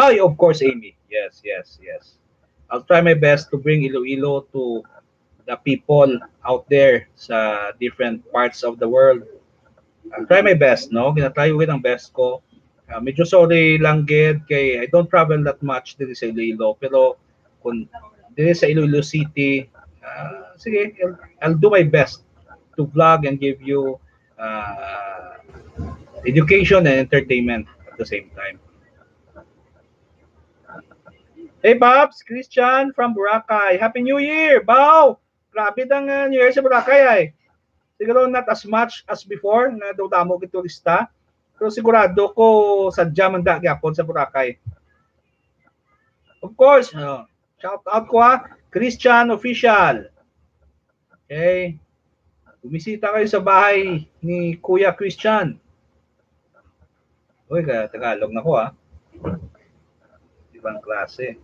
Ay, of course, Amy. Yes, yes, yes. I'll try my best to bring Iloilo to the people out there sa different parts of the world. I'll try my best, no? Ginatry ko ang best ko. Uh, medyo sorry lang gid kay I don't travel that much diri sa Iloilo, pero kung diri sa Iloilo City, uh, sige, I'll, I'll do my best to vlog and give you uh, education and entertainment at the same time. Hey, Pops, Christian from Boracay. Happy New Year! Baw! Grabe ang uh, New Year sa Boracay ay. Siguro not as much as before nga daw damo gid turista. Pero sigurado ko sadya man da gyapon sa Boracay. Of course, uh, shout out ko ha, Christian Official. Okay. Bumisita kayo sa bahay ni Kuya Christian. Uy, ka Tagalog na ko ah. Ibang klase.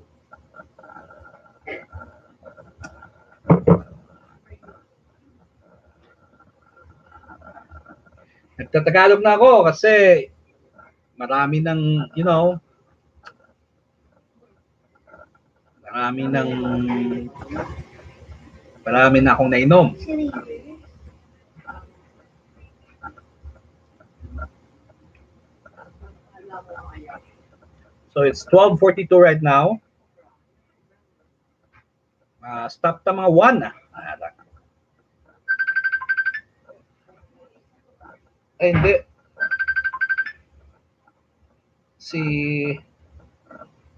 Nagtatagalog na ako kasi marami ng, you know, marami ng marami na akong nainom. So it's twelve forty-two right now. Uh, stop ta mga one ah. Ay, hindi. Si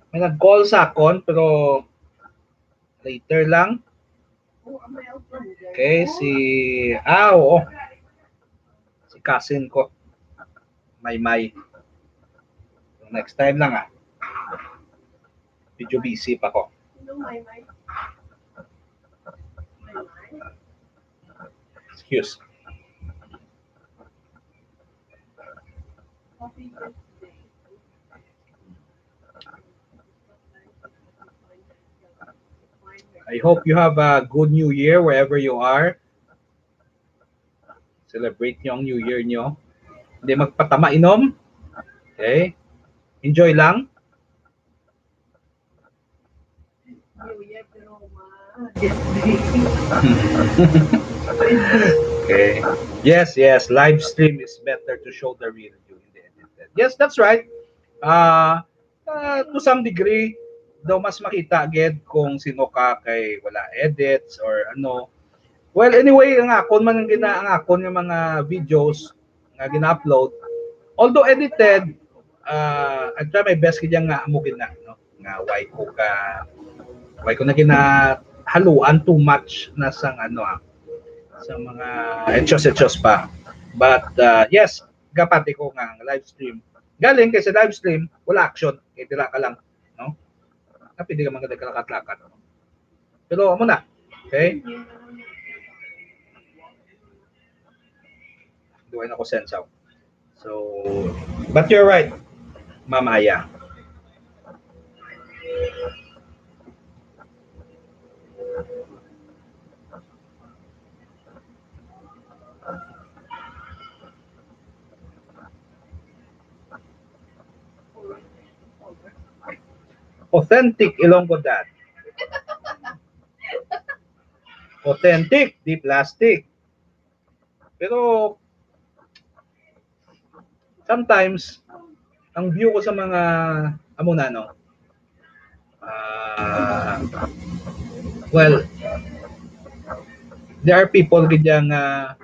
may nag-call sa akon pero later lang. Okay, si ah, oo. Si cousin ko. May may. Next time lang ah. Medyo busy pa ko. Excuse. I hope you have a good New Year wherever you are. Celebrate nyo ang New Year nyo. Hindi magpatama inom. Okay? Enjoy lang. Okay. Yes, yes. Live stream is better to show the real you in the edited. Yes, that's right. Uh, uh, to some degree, daw mas makita gid kung sino ka kay wala edits or ano. Well, anyway, ang akon man ang gina ang akon nga mga videos nga gina-upload, although edited, uh, I try my best kaya nga amo gid na, no? Nga why ko ka why ko na ginahaluan too much na sang ano ah, sa mga etchos-etchos pa. But uh, yes, gapati ko nga ang live stream. Galing kay sa live stream, wala action, kay dira ka lang, no? Ah, pwede ka man gani kalakat-lakat. Pero amo na. Okay? Duway na ko sense out. So, but you're right, Ma'am Aya. Authentic Ilonggo, Dad. Authentic, di plastic. Pero sometimes, ang view ko sa mga amo na, no? Ah, well, there are people gid yang, ah,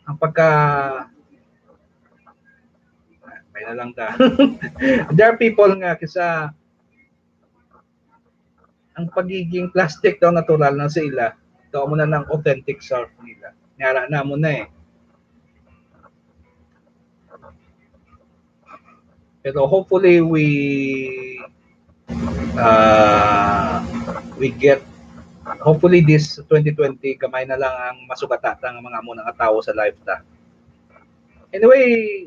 ang pagka, may na lang ta. There are people nga kisa ang pagiging plastic daw natural na sa ila. Daw amo na nang authentic self nila. Nga ara na amo na eh. Pero hopefully we uh, we get, hopefully this twenty twenty, gamay na lang ang masugata ta nga mga amo na nga tawo sa life ta. Anyway,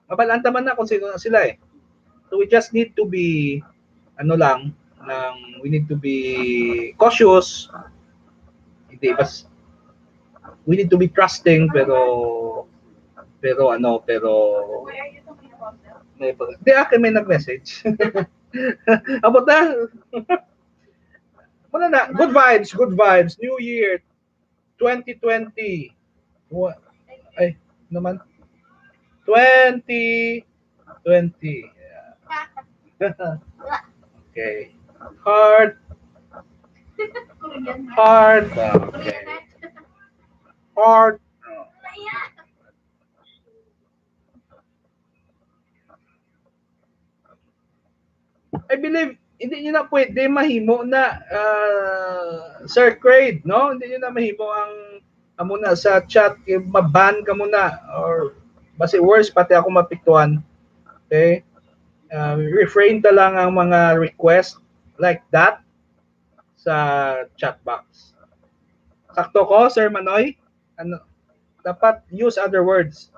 mabal-an ta man na kung sino na sila eh. So we just need to be, ano lang, nang we need to be cautious. Hindi bas we need to be trusting, pero pero ano, pero may, di, akin may nag-message. Abot na. Wala na. Good vibes, good vibes. New Year twenty twenty. Wa-, ay, naman. Twenty twenty. Yeah. Okay. Heart. Heart. Okay. Heart. I believe, hindi nyo na pwede mahimo na, ah, Sir Craig, no? Hindi nyo na mahimo ang, amo na sa chat, eh, maban ka muna, or basi worse, pati ako mapiktuhan. Okay? Ah, refrain ta lang ang mga request like that sa chat box. Sakto ko, Sir Manoy? Ano, dapat use other words.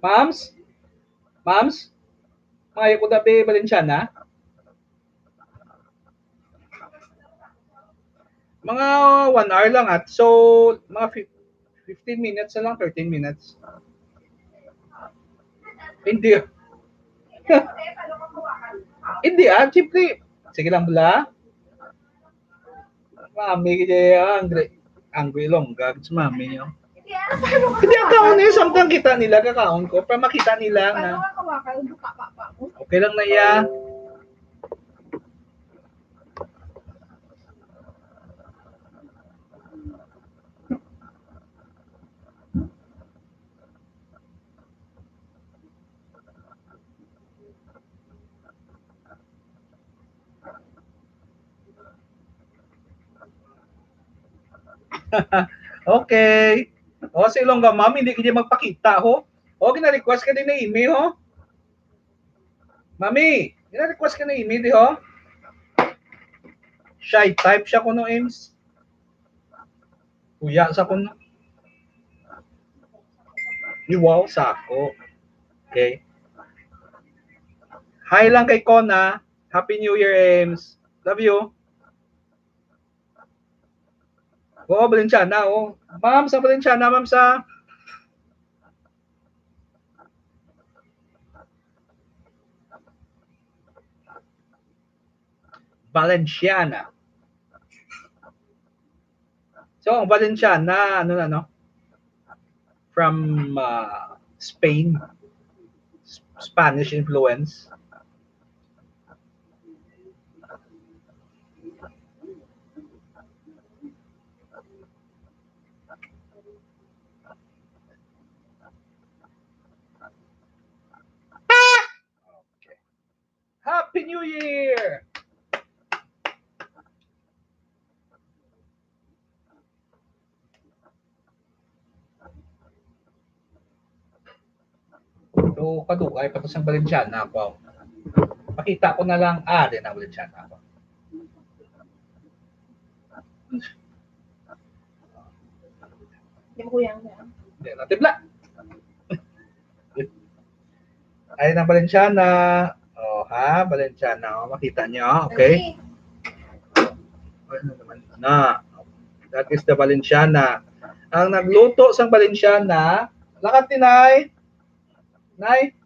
Moms? Moms? Maayo ko dabi Valenciana? Mga one hour lang at so, mga fif-, fifteen minutes na lang, thirteen minutes. Hindi. Hindi, ah, siyempre. Sige lang, bala. Mami, kaya angry. Angry lang, gag sa mami niyo. Hindi, ang kaon niyo, samtang kita nila, kakaon ko, para makita nila na. Okay lang na iya. Okay. O, si Ilongga Ma'am, hindi kini magpakita, ho. O, gina-request ka din ni Amy, ho. Mami, gina-request ka ni Amy, di, ho? Shy type siya kuno, Ems. Kuya sa kuno. Iwaw sa ako. Okay. Hi lang kay Kona. Happy New Year, Ems. Love you. Oo, Valenciana, oh. Ma'am, sa Valenciana, ma'am, sa Valenciana. So, ang Valenciana, ano na, no? From, uh, Spain. S-, Spanish influence. Okay. Happy New Year! kadugay pa to sang Valenciana ako. Pakita ko na lang, ah, din ang Valenciana ako. Hindi mo kuyang na. Hindi, natibla. Ay, ng Valenciana. Oh, ha? Valenciana. Oh, makita nyo. Okay. Ay, ano naman na? That is the Valenciana. Ang nagluto sang Valenciana, lakat ni Nay. Nay,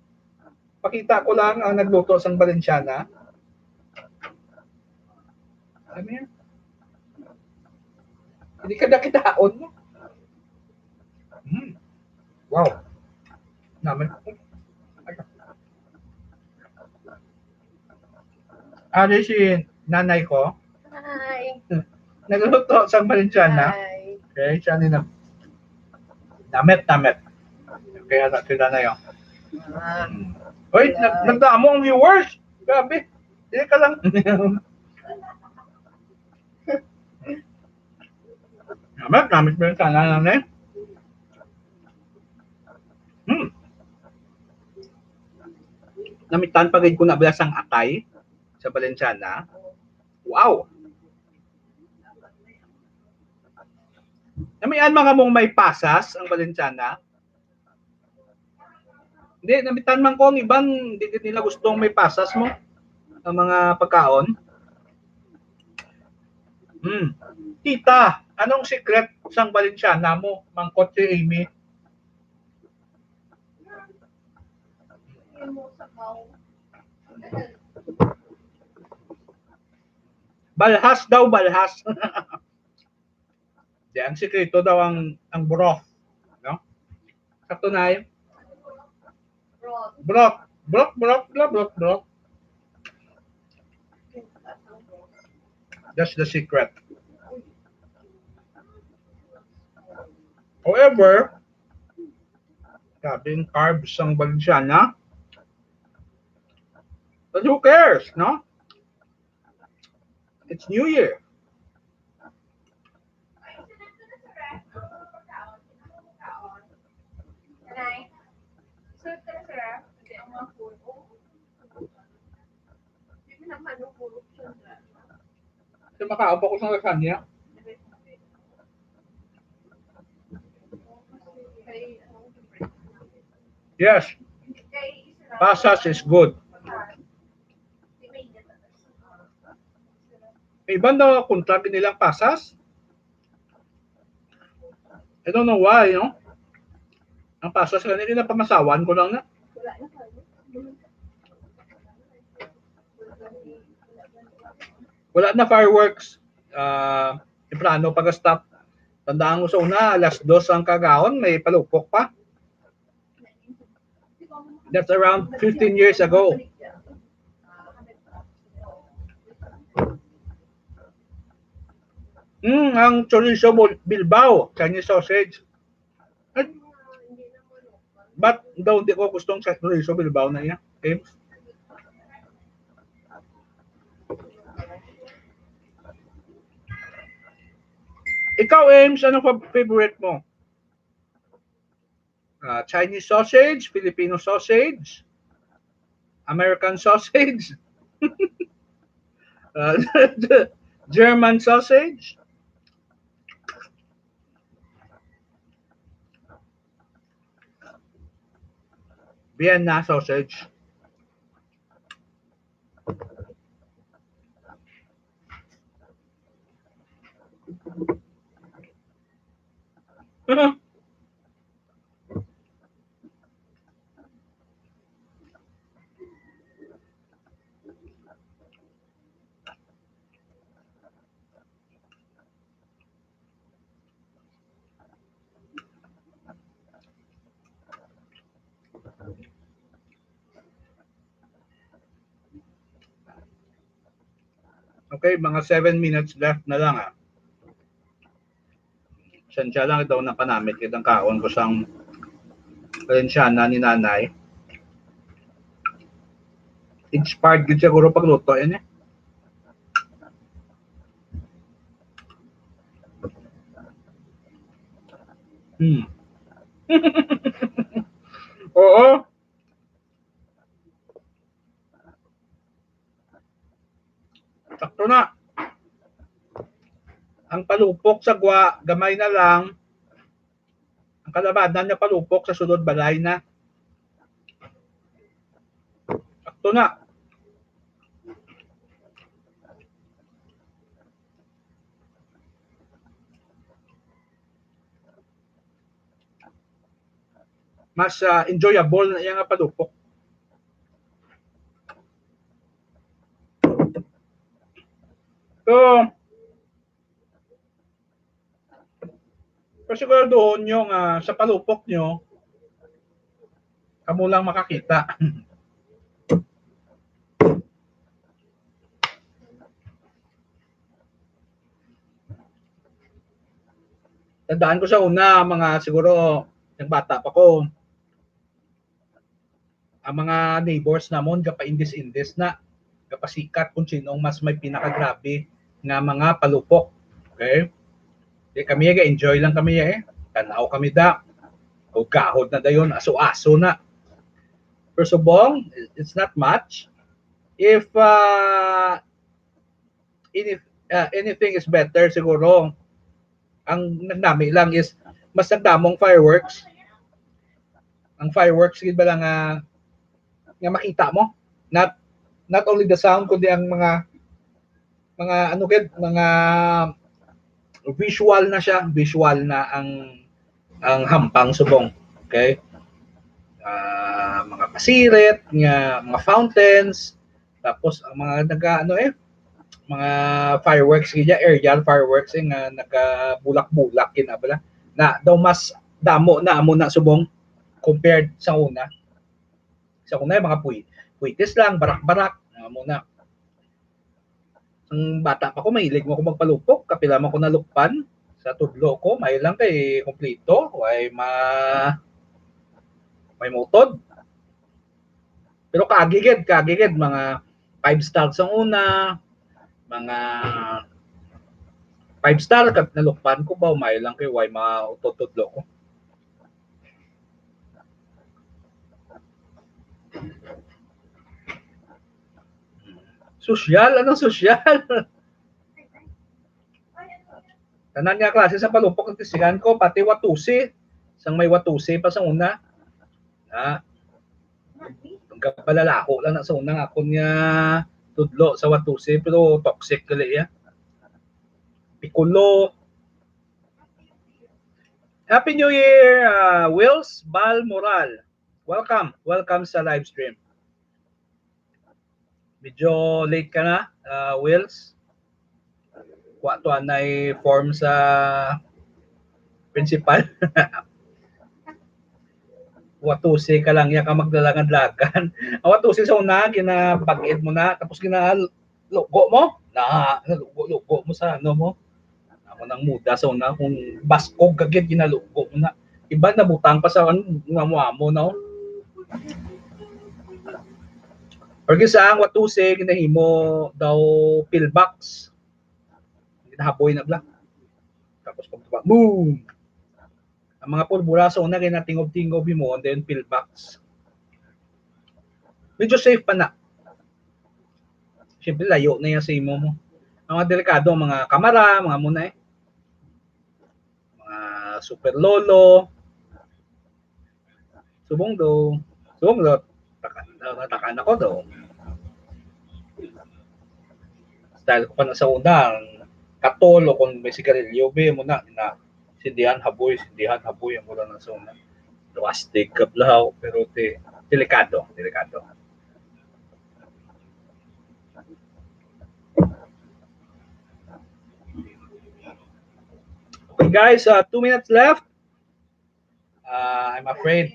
pakita ko lang ang nagluto sang Valenciana. Ano yan? Hindi ka nakitaon mo. Hmm. Wow. Naman. Ano si nanay ko? Hi. Nagluto sang Valenciana. Hi. Okay, siya ni na. Damit, damit. Kaya na sila na yun. Ah. Hoy, nag- nagdamo ang viewers. Grabe. Hindi ka lang. Namit, namit mo yung sana lang eh. Hmm. Namitan pa gid ko na bala sang atay sa Valenciana. Wow. Namian mga mong may pasas ang Valenciana. Hindi, namitan man ko ang iban, hindi gid nila gustong may pasas mo ang mga pagkaon. Hmm. Tita, anong secret sang Valenciana mo? Mangkot si Amy. Balhas daw, balhas. Di, ang sikreto daw ang, ang broth, no? Sakto na yun. Broth. Broth, broth, broth, broth, broth. That's the secret. However, grabe yung carbs ang Valenciana. But who cares, no? It's New Year. Kasi makaon pa ko sa lasagna. Yes. Pasas is good. May iban daw kontra gid nilang pasas. I don't know why, no? Ang pasas gani, kinapamasawan ko lang na. Wala na fireworks. Ah, temprano pag-stop. Tandaan ko sa una, alas dos ang kagahon, may palupok pa. That's around fifteen years ago. Mm, ang chorizo Bul-, Bilbao, Chinese sausage. Ay, but daw hindi ko gustong sa chorizo Bilbao na iya. Okay? Ikaw, Ames, ano pa favorite mo? Ah, Chinese sausage, Filipino sausage, American sausage, ah, German sausage, Vienna sausage. Okay, mga seven minutes left na lang, ah. Sensya lang, ito na panamit kitang kaon ko sang Valenciana ni Nanay. Inspired gid siguro pagluto, yan eh. Hmm. Oo. Ang palupok sa gwa, gamay na lang. Ang kalabanan nga palupok sa sulod balay na. Sakto na. Mas, ah, enjoyable na iya nga palupok. So, pero siguraduhon nyo nga sa palupok nyo, kamo lang makakita. Tandaan ko sa una, mga siguro, nagbata pa ko, ang mga neighbors namon gapa-indis-indis na, gapasikat kung sino ang mas may pinakagrabe nga mga palupok. Okay? Di kami, ga-enjoy lang kami eh. Tanaw kami da. O gahod na dayon, aso-aso na. Pero subong, it's not much. If uh, any, uh, anything is better siguro, ang nagdami lang is mas nagdamong fireworks. Ang fireworks, gid ba lang nga, nga makita mo? Not, not only the sound, kundi ang mga, mga ano gid, mga visual na siya, visual na ang, ang hampang subong. Okay? Ah, mga pasirit, nga, mga fountains, tapos ang mga naga, ano eh, mga fireworks, gid ya, aerial fireworks eh, nga nagabulak-bulak, gid na bala. Na daw mas damo na amo na subong compared sa una. Sa una, mga puy, puitis lang, barak-barak, amo na. Ang bata pa ko, mahilig mo ako magpalupok. Kapila man ko nalukpan sa tudlo ko, may lang kay kompleto, way ma-, may mautod. Pero kaagi gid, kaagi gid, mga five star sa una, mga five star, kag nalukpan ko ba, may lang kay way mautod tudlo ko. Sosyal? Anong sosyal? Tanan nga klase sa palupok ang testigan ko, pati watusi. Sang may watusi pa sa una. Na, ang kabalalaho lang na sa una nga akon nga tudlo sa watusi, pero toxic gali ya. Pikulo. Happy New Year, uh, Wills Balmoral. Welcome. Welcome sa live stream. Medyo late ka na, uh, Wills. Wa to anay form sa principal. Watusi ka lang ya ka magdalagad-lagan. Ang watusi sa una, ginapag-it mo na, tapos ginalugo mo. Na, nalugo-lugo mo sa ano mo. Amo nang muda sa una, kung baskog ka gid, ginalugo mo na. Iban nabutang pa sa ano, amo-amo na, oh. Or kisa ang watusi, ginahimo daw pillbox. Ginahaboy na bala. Tapos pag boom! Ang mga pulbura sa una, ginatingob-tingob mo, and then pillbox. Medyo safe pa na. Siyempre, layo na yan sa imo mo. Ang mga delikado, ang mga kamara, mga muna eh. Mga super lolo. Subong do. Subong do. Taka, taka, taka na ko do. Style ko pa na sa una, ang katol o kung may sigarilyo, be, mo na, na, sindihan, haboy, sindihan, haboy, ang mura na sa una. Plastic, kablahaw, pero ti, delikado, delikado. Okay, guys, uh, two minutes left. Uh, I'm afraid.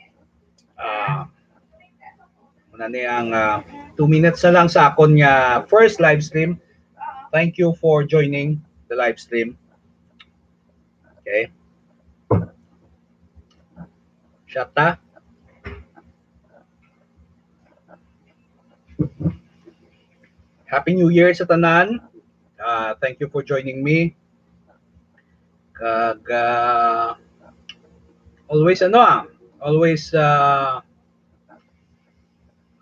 Uh, muna ni ang uh, two minutes na lang sa akon nga first live stream. Thank you for joining the live stream. Okay. Shata. Happy New Year sa tanan. Uh, thank you for joining me. Kag uh, always ano ah, always uh,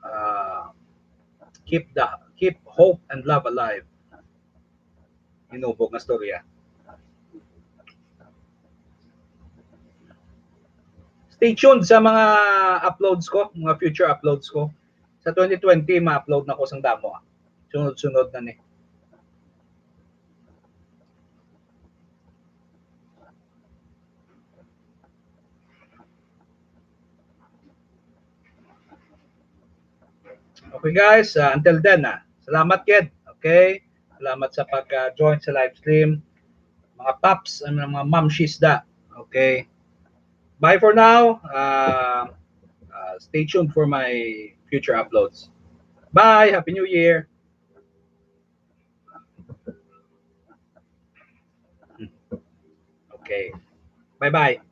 uh, keep the keep hope and love alive. Hinubog nga storya. Stay tuned sa mga uploads ko, mga future uploads ko. Sa twenty twenty, ma-upload na ko sang damo, ah. Sunod-sunod na ni. Okay, guys, ah, until then, ah, salamat gid. Okay? Salamat sa pag-join sa live stream. Mga paps, ang mga mamshis da. Okay? Bye for now. Uh, uh, stay tuned for my future uploads. Bye! Happy New Year! Okay. Bye-bye.